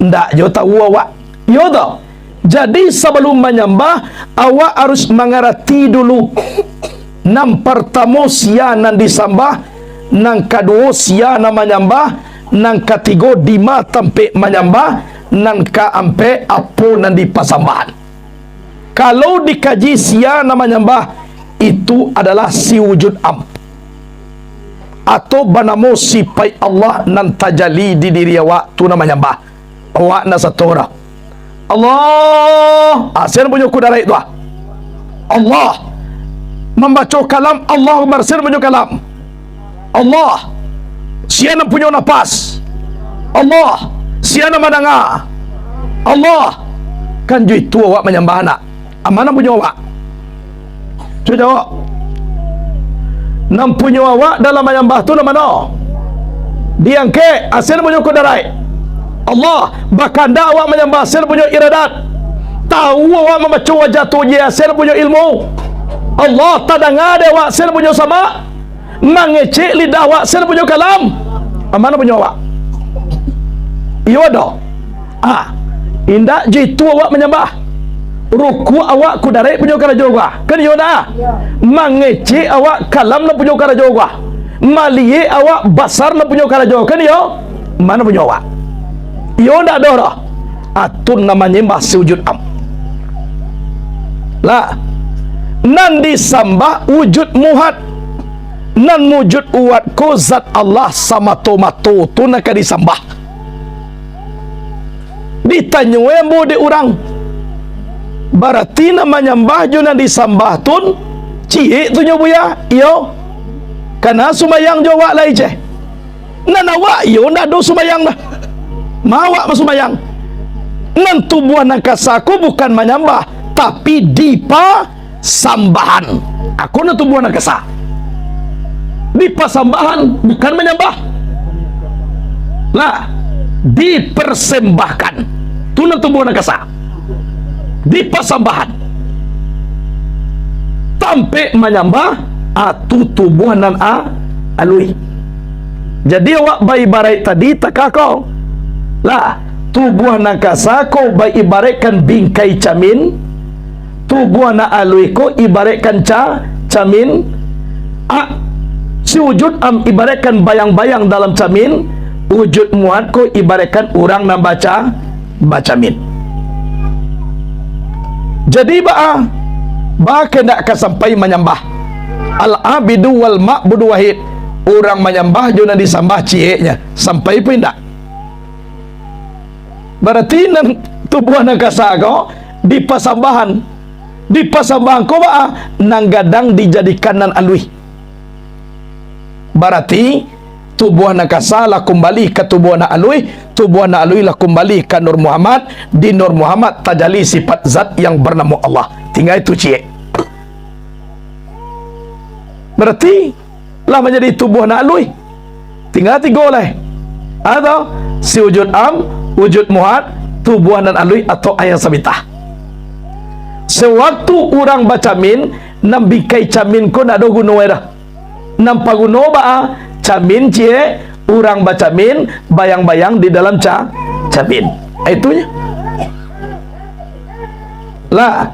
ndak jo tahu awak. Iyo toh? Jadi, sabalun manyambah, awak harus mangarati dulu. Nan partamo, sia nan disambah, nan kaduo, sia nan manyambah, nan katigo, dima tampek manyambah, nan kaampek, apo nan dipasambahan. Kalau dikaji sia nan manyambah, itu adalah si wujud am, atau banamo sipaik Allah nan tajali di diri awak tu nan manyambah. Awak nan sato dah. Allah, ah, sia nan punyo kudaraik tu ah. Allah. Mambaco kalam, Allah Akbar, sia nan punyo kalam. Allah. Sia nan punyo napas. Allah. Sia nan mandanga. Allah. Kan jo itu awak manyambah nak. Aman nan punyo awak. Cubo jawab. Nan punyo awak dalam manyambah tu nan mano? Diangkek, sia nan punyo kudaraik. Allah, bakandak awak manyambah, sia nan punyo iradat. Tahu awak mambaco wajah tu je, sia nan punyo ilmu. Allah, tadanga dek awak, sia nan punyo samak. Mangecek lidah awak, sia nan punyo kalam. Aman nan punyo awak. Iyo doh. Ah, indak jo itu awak manyambah. Rukuk awak kudaraik punyo karajo gua. Kan iyo ndak? Mangecek awak kalam nan punyo karajo gua. Maliyek awak basar nan punyo karajo. Kan iyo? Mano punyo awak? Iyo ndak doh doh. Atun nan manyambah si wujud am. Lah. Nan disambah wujud muhat. Nan wujud muhat ko zat Allah samato-mato tu nan ka disambah. Ditanyo ambo dek urang, barati nan manyambah jo nan disambah tun ciek tu nyo, Buya? Iyo. Kana sumbayang jo awak lai ceh. Nan awak iyo ndak ado sumbayang dah. Ma awak basumbayang? Nan tubuah nan kasa ko bukan manyambah, tapi dipa sambahan. Ako nan tubuah nan kasa. Dipasambahan, bukan manyambah. Lah, dipersembahkan. Tu nan tubuah nan kasa. Dipasambahan. Tampek manyambah, ah, tu tubuah nan a-, aluih. Jadi awak baibaraik tadi takah ko. Lah, tubuah nan kasa ko baibaraikkan bingkai camin, Tubuah nan aluih ko ibaraikkan ca-, camin. A, si wujud am ibaraikkan bayang-bayang dalam camin. Wujud muhat ko ibaraikkan urang nan baca-, bacamin. Jadi baa, baa ka indak ka sampai manyambah. Al-abidu wal ma'budu wahid. Urang manyambah jo nan disambah cieknyo. Sampai pun indak. Barati nan tubuah nan kasa ko dipasambahan. Dipasambahan ko baa? Nan gadang dijadikan nan aluih. Barati tubuah nan kasa lah kumbali ka tubuah nan aluih, tubuah nan aluih lah kumbali ka Nur Muhammad, di Nur Muhammad tajali sifat zat yang bernamo Allah. Tingga itu ciek. Barati lah manjadi tubuah nan aluih. Tingga tigo lai. Atau si wujud am, wujud muhat, tubuah nan aluih atau ayang sabitah. Sewaktu urang bacamin, nan bingkai camin ko ndak ado guno e dah. Nan paguno baa? Camin ciek, urang bacamin, bayang-bayang di dalam ca-, camin. Itu nyo. Lah,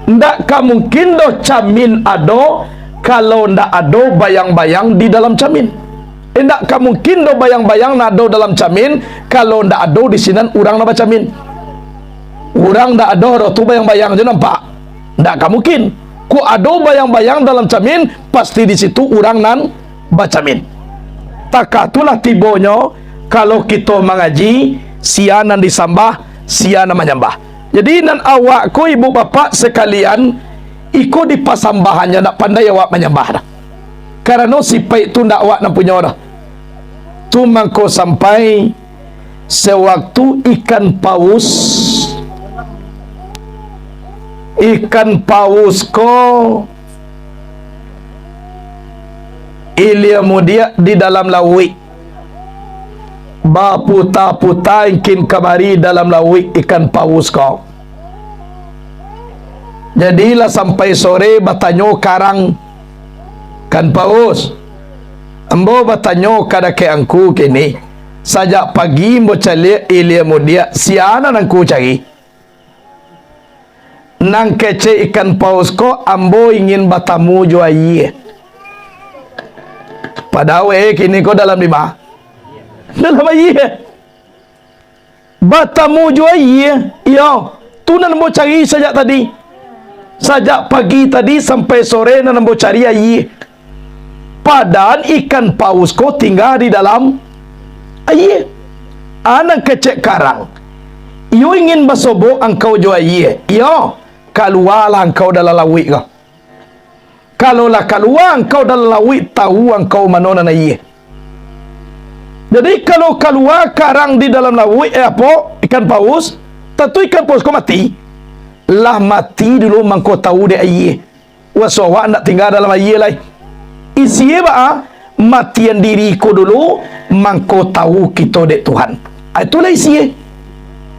ndak ka mungkin doh camin ado, kalau ndak ado bayang-bayang di dalam camin. Eh, ndak ka mungkin doh bayang-bayang nan ado dalam camin, kalau ndak ado di sinan urang nan bacamin. Urang ndak ado doh tu bayang-bayang jo nampak. Ndak ka mungkin. Kok ado bayang-bayang dalam camin, pasti di situ urang nan bacamin. Takah tu lah tibonyo, kalau kito mangaji, sia nan disambah, sia nan manyambah. Jadi, nan awak ko, ibu bapak sakalian, iko dipasambahannyo, ndak pandai awak manyambah dah. Karano sipaik tu ndak awak nan punyo dah. Tu mangko sampai sewaktu ikan paus, ikan paus ko ilia mudiak di dalam lauik. Baputa-puta ingkin kamari dalam lauik ikan paus ko. Jadi lah sampai sore batanyo karang, "Kan paus, ambo batanyo ka dakek angku kini, sajak pagi ambo caliak ilia mudiak, sia nan angku cari?" Nan kecek ikan paus ko, "Ambo ingin batamu jo ayie." Padahal, eh, kini ko dalam dima? Dalam ayie. Batamu jo ayie, iyo, tu nan ambo cari sajak tadi. Sajak pagi tadi sampai sore nan ambo cari ayie. Padahal ikan paus ko tingga di dalam ayie. A nan kecek karang, "Iyo ingin basobok angkau jo ayie, iyo, kalualah angkau dalam lauik ko." Kalau lah kalua angkau dalam lauik, tahu angkau mano nan ayie. Jadi, kalau kalua karang di dalam lauik, eh, apo, ikan paus, tantu ikan paus ko mati. Lah mati dulu, mangko tahu dek ayie. Waso awak ndak tingga dalam ayie lai. Isie baa? Matian diri ko dulu, mangko tahu kito dek Tuhan. Ah, itulah isie.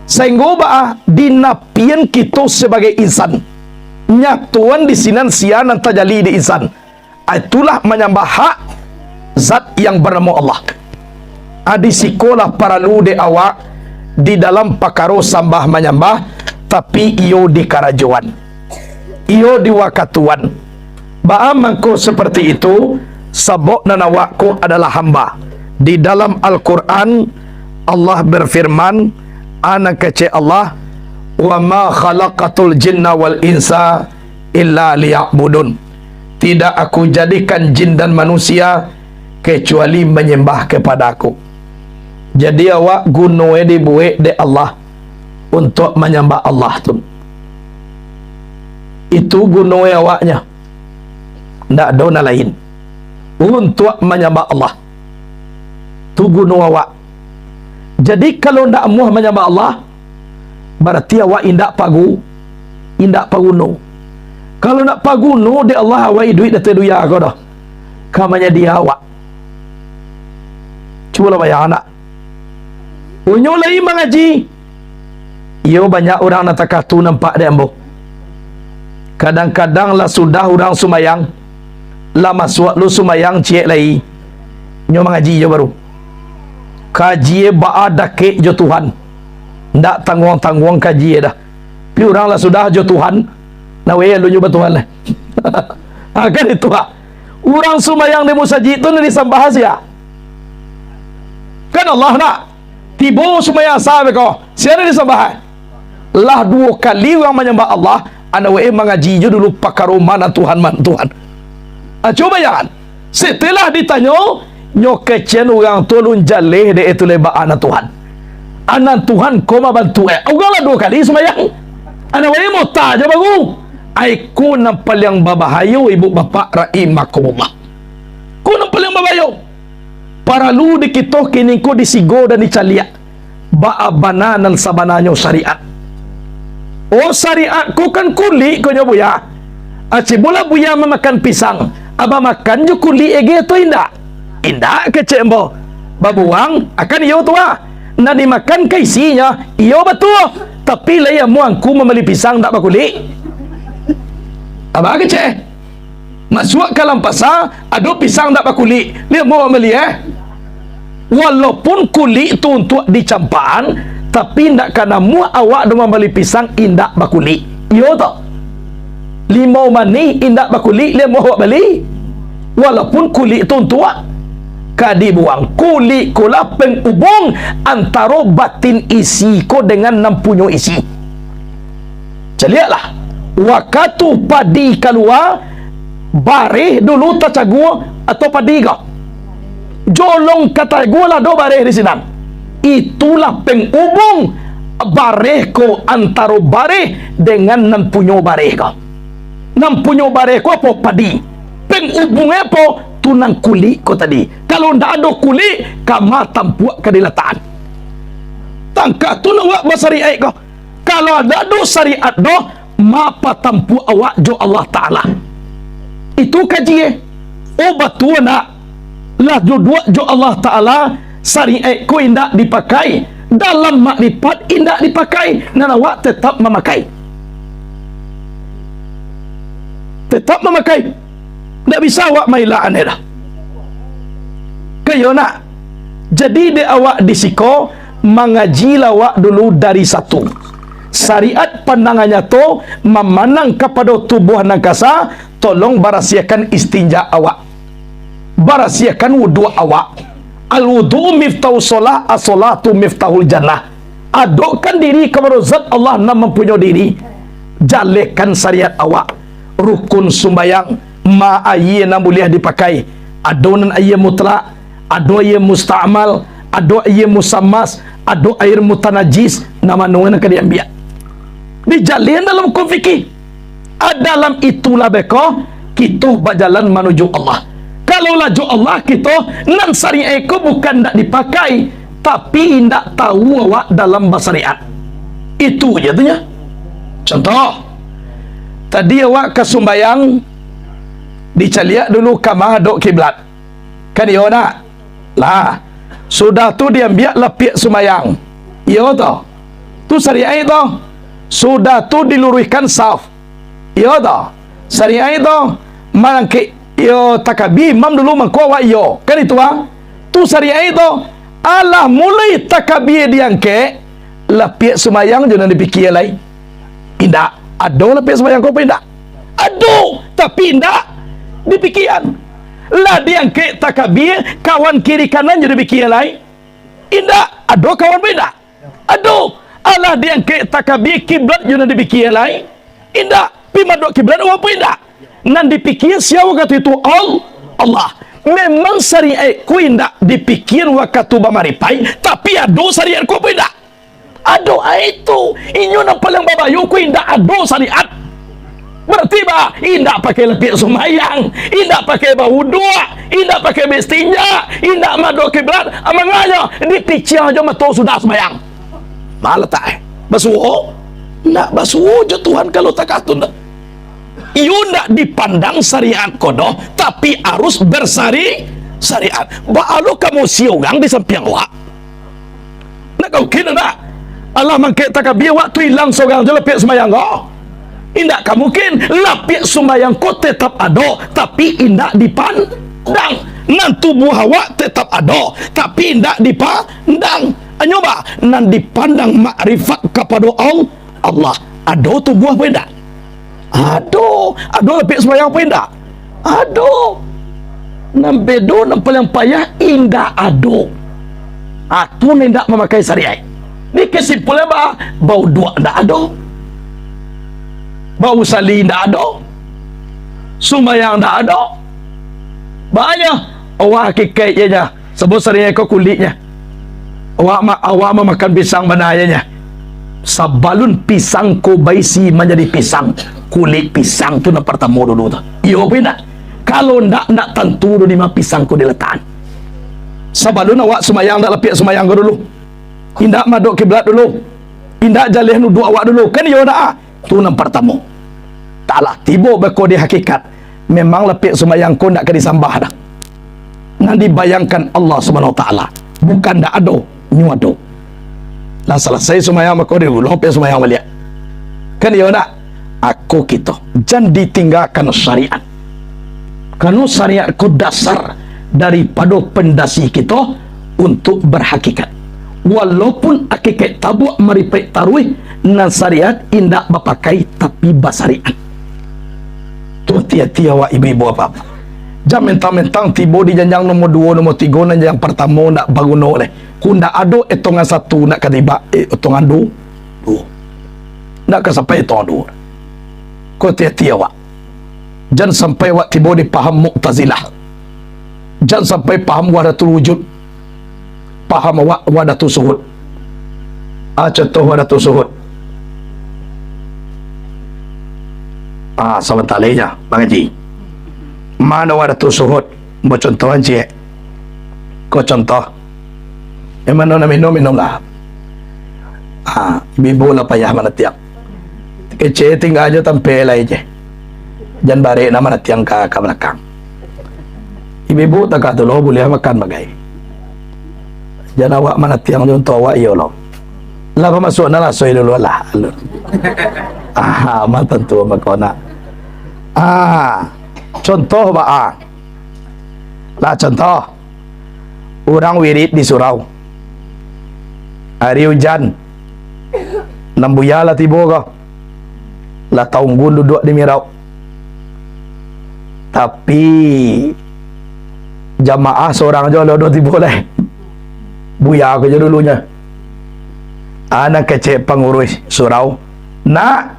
Sainggo baa? Dinapian kito sabagai insan. Nyatoan di sinan sia nan tajali di insan. Ah, itulah manyambah hak Zat yang banamo Allah. Ah, di sikolah paralu dek awak di dalam pakaro sambah manyambah, tapi iyo di karajoan, iyo di wakatuan. Baa mangko saparti itu? Sabab nan awak ko adalah hamba. Di dalam Al-Quran, Allah bafirman, a nan kecek Allah, "Wa ma khalaqtul jinna wal insa illa liya'budun." Tidak Aku jadikan jin dan manusia kecuali manyambah kapada Aku. Jadi, awak guno e dibuek dek Allah untuak manyambah Allah tu. Itu guno e awaknyo. Ndak ado nan lain. Untuak manyambah Allah. Tu guno awak. Jadi, kalau ndak amuah manyambah Allah, barati awak indak pagu-, indak paguno. Kalau ndak paguno dek Allah, awak iduik di ateh dunia ko doh. Ka manyadia awak. Cubolah bayangkan, nak. Unyo lai mangaji. Iyo, banyak urang nan takah tu nampak dek ambo. Kadang-kadang lah sudah urang sumbayang, lah masuak lu sumbayang ciek lai, nyo mangaji jo baru. Kaji e baa dakek jo Tuhan. Ndak tangguang-tangguang kaji e dah. Tapi urang lah sudah jo Tuhan, Nah, weh, alunyo batuhan lah. Ha, kan itu, ha. Urang sumbayang di musajik tu nan disambah sia? Kan Allah, nak. Tibo sumbayang asa beko, sia nan disambah? Lah duo kali urang manyambah Allah, anak weh mangaji jo dulu pakaro ma nan Tuhan, ma nan Tuhan. Ah, cubo bayangan. Setelah ditanyo, nyo kecekan urang tu alun jaleh dek itu leba anak Tuhan. Anak Tuhan ko mabantu eh. Urang lah duo kali sumbayang. Anak weh mota jo baru. Ai ko nan paliang babahayo, ibu bapak rahimakumullah. Ko nan paliang babahayo. Paralu di kito kini ko disigo dan dicaliak. Baa bana nan sabananyo syariat. Oh, syariat ko kan kulik ko nyo, Buya. Aci bola Buya mamakan pisang, abah makan jo kulik ege tu indak? Indak, kecek ambo. Babuang, akan iyo tu ah. Nan dimakan ka isinyo, iyo batua. Tapi lai amuah angku mambali pisang ndak bakulik. Abah kecek. Masuak ka dalam pasa, ado pisang ndak bakulik. Lai amuah awak mambali, eh? Walaupun kulik tu untuak dicampakan, tapi indak ka namuah awak doh mambali pisang indak bakulik. Iyo toh? Limau manih indak bakulik, lai amuah awak bali. Walaupun kulik tu untuak ka dibuang. Kulik ko lah penghubung antaro batin isi ko dengan nan punyo isi. Caliaklah, wakatu padi kalua, bareh dulu tacagua atau padi ko? Jolong ka tacagua lah do bareh di sinan. Itulah penghubung bareh ko antaro bareh dengan nan punyo bareh ko. Nan punyo bareh ko apo? Padi. Penghubungnyo apo? Tu nan kulik ko tadi. Kalau ndak ado kulik, kama tampuak ka dilatakan? Tangka tu nak awak basariat ko. Kalau ndak ado syariat doh, ma patampuak awak jo Allah Ta'ala. Itu kaji, eh. Oh, batua nak? Lah duduak jo Allah Ta'ala, syariat ko indak dipakai. Dalam makrifat indak dipakai. Nan awak tetap mamakai. Tetap mamakai. Ndak bisa awak mailak aneh dah. Kayo nak? Jadi dek awak di siko, mangajilah awak dulu dari satu. Syariat pandangan nyato mamandang kapado tubuah nan kasa, tolong barasiahkan istinja awak. Barasiahkan wuduak awak. Al-wudu'u miftahu sholah, as-sholatu miftahul jannah. Adokkan diri kapado Zat Allah nan mampunyo diri. Jalehkan syariat awak. Rukun sumbayang, ma aia nan buliah dipakai. Ado nan aia mutlak, ado aia musta'mal, ado aia musammas, ado aia mutanajis, nan mano nan ka diambiak. Dijalehan dalam hukum fikih. A, dalam itulah beko kito bajalan manuju Allah. Kalau lah jo Allah kito, nan syariat ko bukan ndak dipakai, tapi indak tahu awak dalam basariat. Itu je tu nyo. Contoh, tadi awak ka sumbayang, dicaliak dulu ka ma hadok kiblat. Kan iyo nak? Lah, sudah tu diambiak lapiak sumbayang. Iyo toh? Tu syariat toh? Sudah tu diluruihkan saf. Iyo toh? Syariat toh? Mangkek iyo takabia imam dulu mangko awak iyo. Kan itu ah? Tu syariat toh? Alah mulai takabia diangkek, lapiak sumbayang jo nan dipikia lai. Indak. Ado lapiak sumbayang ko apo indak? Ado, tapi indak dipikian. Lah diangkek takabia, kawan kiri kanan jo dipikia lai. Indak. Ado kawan apo indak? Ado. Alah diangkek takabia, kiblat jo nan dipikia lai. Indak. Pi madok kiblat awak apo indak? Nan dipikia sia wakatu itu? Al-, Allah. Memang syariat ko indak dipikian wakatu bamaripai, tapi ado syariat ko apo indak? Ado, ai tu. Inyo nan paliang babayo ko indak ado syariat. Berarti ba, indak pakai lapiak sumbayang, indak pakai bawuduak, indak pakai baistinja, indak madok kiblat, amanganyo dipiciang jo mato sudah sumbayang. Ma latak eh? Basuo? Ndak basuo jo Tuhan kalau takatun dah. Iyo ndak dipandang syariat ko doh, tapi arus bersari-, syariat. Baa lo kamu sia urang di sampiang awak? Ndak ka mungkin, ndak? Alah mangkek takabia wakatu ilang sorang jo lapiak sumbayang ko. Indak ka mungkin, lapiak sumbayang ko tetap ado, tapi indak dipandang. Nan tubuah awak tetap ado, tapi indak dipandang. Anyo ba, nan dipandang makrifat kapado Al-, Allah. Ado tubuah apo indak? Ado. Ado lapiak sumbayang apo indak? Ado. Nan bedo, nan paliang payah, indak ado. Atu nan indak mamakai syariat. Di kesimpulan ba, bauduak ndak ado. Bausali ndak ado. Sumbayang ndak ado. Banyak. Awak hakikaik je nya. Sabo saringai ko kuliknyo. Awak ma-, awak mamakan pisang bana je nya. Sabalun pisang ko baisi manjadi pisang, kulik pisang tu nan partamo dulu tu. Iyo apo indak? Kalau ndak, ndak tantu do di ma pisang ko dilatakan. Sabalun awak sumayang, ndak lapiak sumayang ko dulu. Indak madok kiblat dulu. Indak jaleh nuduak awak dulu. Kan iyo ndak? Tu nan partamo. Taklah, tibo beko di hakikat, memang lapiak sumayang ko ndak ka disambah dah. Nan dibayangkan Allah Subhanahu Wa Taala, bukan ndak ado, nyo ado. Lah salasai sumayang, mako diulang lapiak sumayang baliak. Kan iyo ndak? Ako kito, jan ditinggakan syariat. Karano syariat ko dasar daripado pondasi kito untuak berhakikat. Walaupun hakikat tabuak maripaik taruih, nan syariat indak bapakai, tapi basyariat. Tu ati-ati awak ibu-ibu apak-apak. Jan mentang-mentang tibo di janjang nomor duo, nomor tigo, nan janjang partamo ndak baguno lai. Ko ndak ado etongan satu, ndak ka tibo, eh, etongan du-, duo. Ndak ka sampai etongan duo. Ko ati-ati awak. Jan sampai awak tibo di paham Mu'tazilah. Jan sampai paham wahdatul wujud. Paham awak wahdatus suhud. Ah, contoh wahdatus suhud. Ah, sabanta lai nyo, Bang Haji. Mano wahdatus suhud? Bacontoh ciek. Ko contoh. Yang mano nak minum, minumlah. Ah, ibu-ibu lah payah manatiang. Kecek tingga jo tampek lai je. Jan barek nak manatiang ka, ka balakang. Ibu-ibu takah tu lo buliah makan bagai. Jan awak manatiang jo untuak awak iyo lo. Lah bamasuak nak rasoi dulu lah. Aha, mah tantu mako nak. Ah, contoh baa. Lah contoh. Urang wirid di surau. Ari ujan, nan buya lah tibo ko, lah taunggun duduak di mirauk. Tapi, jamaah sorang jo lah ado tibo lai. Buya ko jo dulunyo. Ah, nan kecek panguruih surau, "Nak,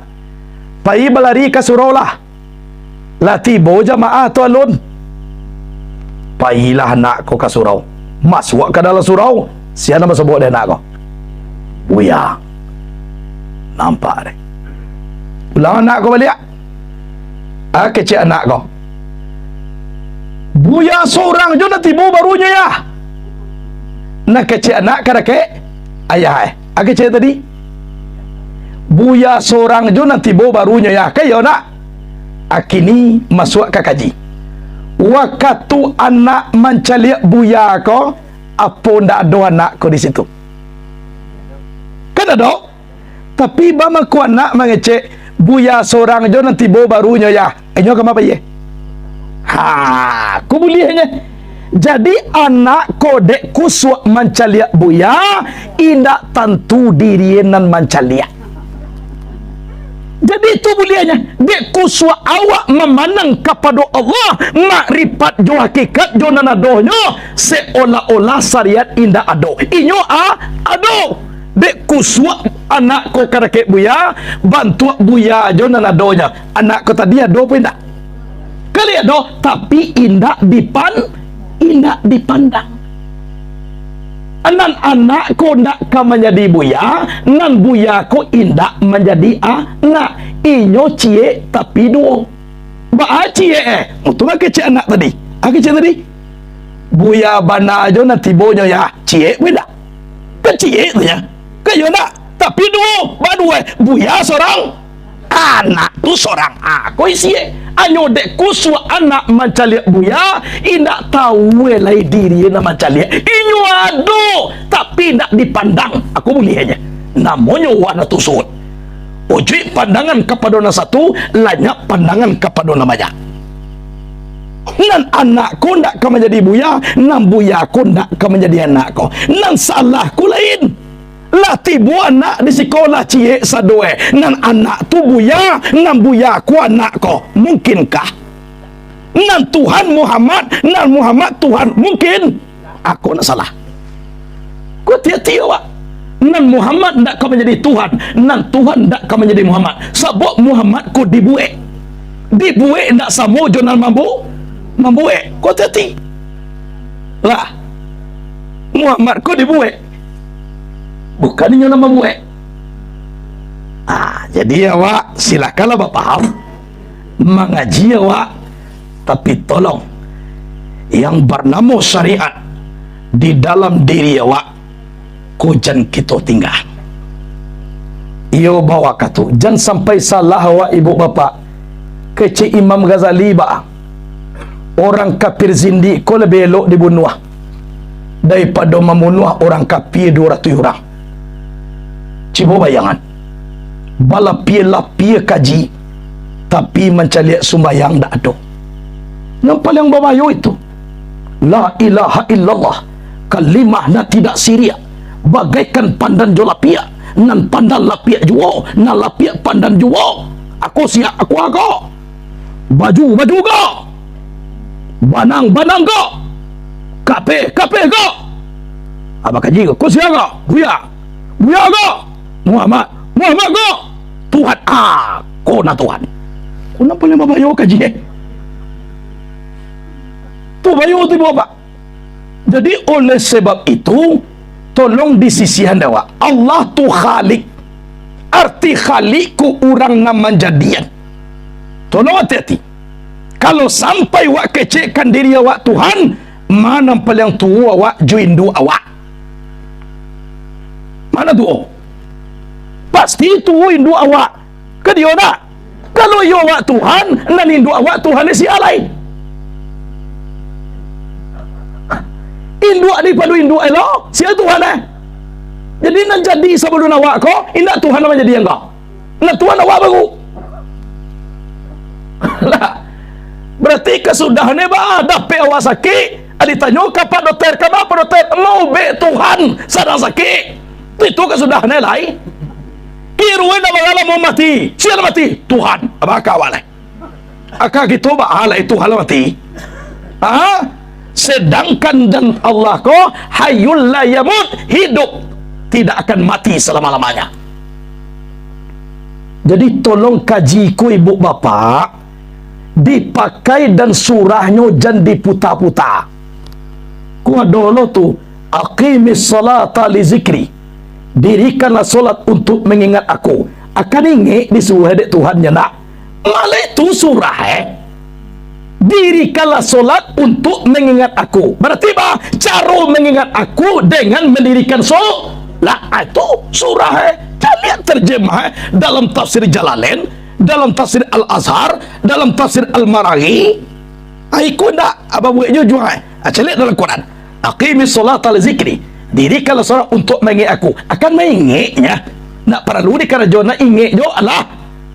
pai balari ka surau lah." Lah tibo jamaah tu alun. Pailah anak ko ka surau. Masuak ka dalam surau, sia nan basobok dek anak ko? Buya. Nampak dek. Pulang anak ko baliak. Ah, kecek anak ko. Buya sorang jo nan tibo barunyo, Yah. Nan kecek anak ka dakek ayah, eh. Ah, kecek tadi. Buya sorang jo nan tibo barunyo, Yah. Ka iyo nak? Akini masuak ka kaji. Wakatu anak mancaliak buya ko, apo ndak ado anak ko di situ? Kan ado. Tapi baa mangko anak mangecek, "Buya sorang jo nan tibo barunyo, Yah." Inyo ka ma pai? Ha, ko buliahnyo. Jadi, anak ko dek kusuak mancaliak buya, indak tantu diri nan mancaliak. Jadi, itu buliahnyo, dek kusuak awak mamandang kapado Allah, makrifat jo hakikat jo nan adonyo, seolah-olah syariat indak ado. Inyo a-, ado. Dek kusuak anak ko ka dakek buya, bantuak buya jo nan adonyo. Anak ko tadi ado apo indak? Kali ado, tapi indak dipan-, indak dipandang. Nan anak ko ndak ka manjadi buya, nan buya ko indak manjadi anak. Inyo ciek tapi duo. Baa ciek, eh? Mutu lah kecek anak tadi. Ah, kecek tadi. Buya bana jo nan tibonyo, Yah. Ciek buliah. Kan ciek tu, Yah. Kan iyo nak? Tapi duo, baduo, eh. Buya sorang. Anak tu sorang. Ah, ko isi, eh. Anyo dek kusuak anak mancaliak buya, indak tau, eh, lai diri nan mancaliak. Inyo ado, tapi indak dipandang. Ako buliahnyo. Namonyo wahdatus suhud. Ujuik pandangan kapado nan satu, lanyap pandangan kapado nan banyak. Nan anak ko ndak ka manjadi buya, nan buya ko ndak ka manjadi anak ko. Nan salah ko lain. Lah tibo anak di siko lah ciek sadoe. Nan anak tu buya, nan buya ko anak ko. Mungkinkah? Nan Tuhan Muhammad, nan Muhammad Tuhan. Mungkin? Ako ndak salah. Ko hati-hati awak. Nan Muhammad ndak ka manjadi Tuhan, nan Tuhan ndak ka manjadi Muhammad. Sabab Muhammad ko dibuek. Dibuek ndak samo jo nan mambu-, mambuek. Ko hati-hati. Lah. Muhammad ko dibuek. Bukan inyo nan mambuek. Ah, jadi awak silakanlah bapaham. Mangaji awak, tapi tolong, yang bernamo syariat di dalam diri awak, ko jan kito tingga. Iyo, bawa ka tu, jan sampai salah awak, ibu bapak. Kecek Imam Ghazali ba, orang kafir zindik ko labiah elok dibunuah daripado mamunuah orang kafir duo ratuih urang. Cubo bayangan, balapiah-lapiah kaji, tapi mancaliak sumbayang ndak ado. Nan paliang babahayo itu, la ilaha illallah, kalimah nan tidak siriak, bagaikan pandan jo lapiak, nan pandan lapiak juo, nan lapiak pandan juo. Ako siak, ako ako. Baju, baju ko. Banang, banang ko. Kapeh, kapeh ko. Abah kaji ko, ko sia ko? Buya. Buya ko. Muhammad, Muhammad ko. Tuhan. Ah, ko na Tuhan. Ko nan paliang babahayo kaji, eh. Tu bahayo tu, Bapak. Jadi, oleh sebab itu, tolong disisihan dek awak. Allah tu Khalik. Arti Khalik ko urang nan manjadian. Tolong hati-hati. Kalau sampai awak kecekkan diri awak Tuhan, ma nan paliang tuo awak jo induak awak? Ma nan tuo? Pasti tuo induak awak. Ka dio ndak? Kalau iyo awak Tuhan, nan induak awak Tuhan si alai. Induak di padu induak elo, sia Tuhan, eh? Jadi, nan jadi sabalun awak ko, indak Tuhan nan manjadi angkau. Nan Tuhan awak baru. Lah, berarti kasudahan ni, bah, dapek awak sakik, ah, ditanyo ka Pak Dokter, "Kama Pak Dokter?" "Maubek Tuhan sadang sakik." Tu itu kasudahan ni lai. Kiruan nak bagalah mau mati. Sia nan mati? Tuhan. Abah ka awak lai. Aka kito baa lai Tuhan lah mati. Ha? Sedangkan dan Allah ko hayyul la yamut, hidup, tidak akan mati selama-lamanya. Jadi tolong kaji ko ibu bapak, dipakai dan surahnyo jan diputa-puta. Ko ado lo tu, "Aqimis salata li zikri." Dirikanlah solat untuk mengingat Aku. Akan ingek disuruah dek Tuhan nyo ndak? Malah itu surah, eh. Dirikanlah solat untuk mengingat Aku. Berarti bah, caro mengingat Aku dengan mendirikan solat. Ah, itu surah, eh. Caliak terjemah, eh. Dalam tafsir Jalalain, dalam tafsir Al-Azhar, dalam tafsir Al-Maraghi. Ah, iko ndak, abah buek jo juo, eh. Ah, caliak dalam Quran. "Aqimis sholata li zikri." Dirikanlah salat untuk maingek Aku. Akan maingeknya. Ndak paralu dikarajo, nak ingek jo alah.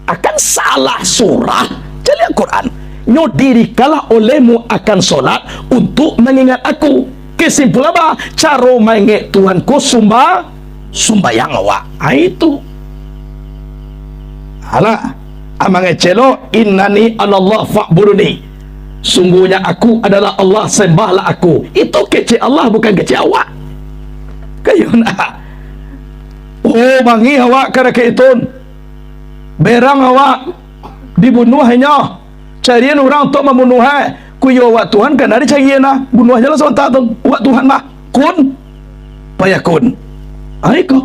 Akan salah surah. Caliak Quran. Nyo dirikanlah olehmu akan salat untuk mangingat Aku. Kesimpulan bah, caro maingek Tuhan ko sumba-, sumbayang awak. Ha, itu. Alah, amang ecelo, "Innani anallah fa'buduni." Sungguhnya Aku adalah Allah, sembahlah Aku. Itu kecek Allah, bukan kecek awak. Kayo nak. Oh, bangih awak ka dakek itun. Berang awak dibunuah inyo. Carian urang untuak mambunuah, eh. Ku iyo awak Tuhan, kana dicarian lah. Bunuah je lah sabanta tu. Awak Tuhan mah. Kun fayakun. Ha, iko.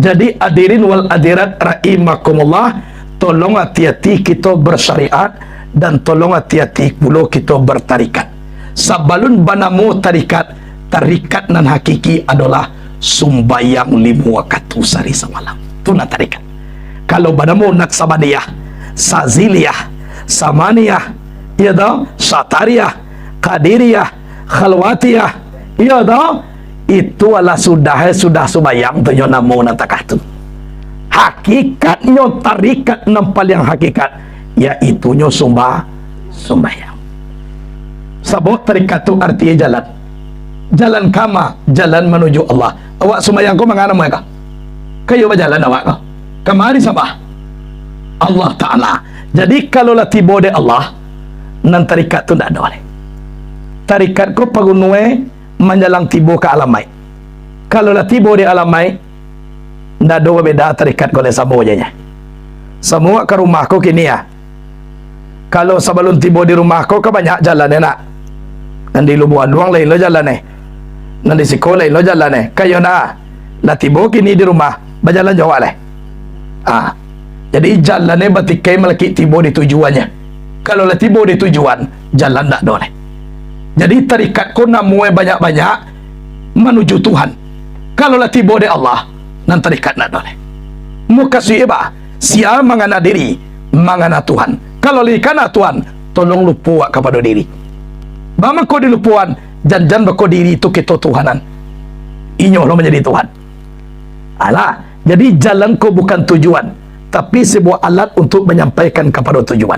Jadi, hadirin wal hadirat rahimakumullah, tolong hati-hati kito bersyariat, dan tolong hati-hati pulo kito bertarikat. Sabalun banamo tarikat, tarikat nan hakiki adolah sumbayang limo wakatu sahari samalam. Tu nan tarikat. Kalau banamo Naksabandiah, Saziliah, Samaniyah, iyo toh, Satariah, Qadiriyah, Khalwatiyah, iyo toh, itu alah sudah, eh, sudah sumbayang tu nyo namo nan takah tu. Hakikatnyo tarikat nan paliang hakikat, yaitunyo sumba-, sumbayang. Sabab tarikat tu artinyo jalan. Jalan kama, jalan manuju Allah. Awak sumbayang ko manga namo ka? Ayo bajalan awak ko. Kamari sambah Allah Ta'ala. Jadi, kalau lah tibo dek Allah, nan tarikat tu ndak ado lai. Tarikat ko pagunoe manjalang tibo ka alamaik. Kalau lah tibo di alamaik, ndak ado babeda tarikat ko lai, samo je nyo. Samo ka rumah ko kini, ah. Kalau sabalun tibo di rumah ko, ka banyak jalan, yo ndak? Nan di Lubuak Aluang lain lo jalan, eh. Nan di siko lain lo jalan, eh. Kayo nah, lah tibo kini di rumah, bajalan jo awak lai. Ah. Jadi, jalan, eh, batikai malakik tibo di tujuannyo. Kalau lah tibo di tujuan, jalan ndak ado lai. Jadi, tarikat ko namoe banyak-banyak manuju Tuhan. Kalau lah tibo di Allah, nan tarikat ndak ado lai. Mukasuik, eh, ba, sia mangana diri, mangana Tuhan. Kalau lah dikana Tuhan, tolong lupo awak kapado diri. Ba mangko dilupoan, jan-jan bako diri tu kito Tuhanan. Inyo lo manjadi Tuhan. Alah, jadi jalan ko bukan tujuan, tapi sabuah alat untuk manyampaikan kapado tujuan.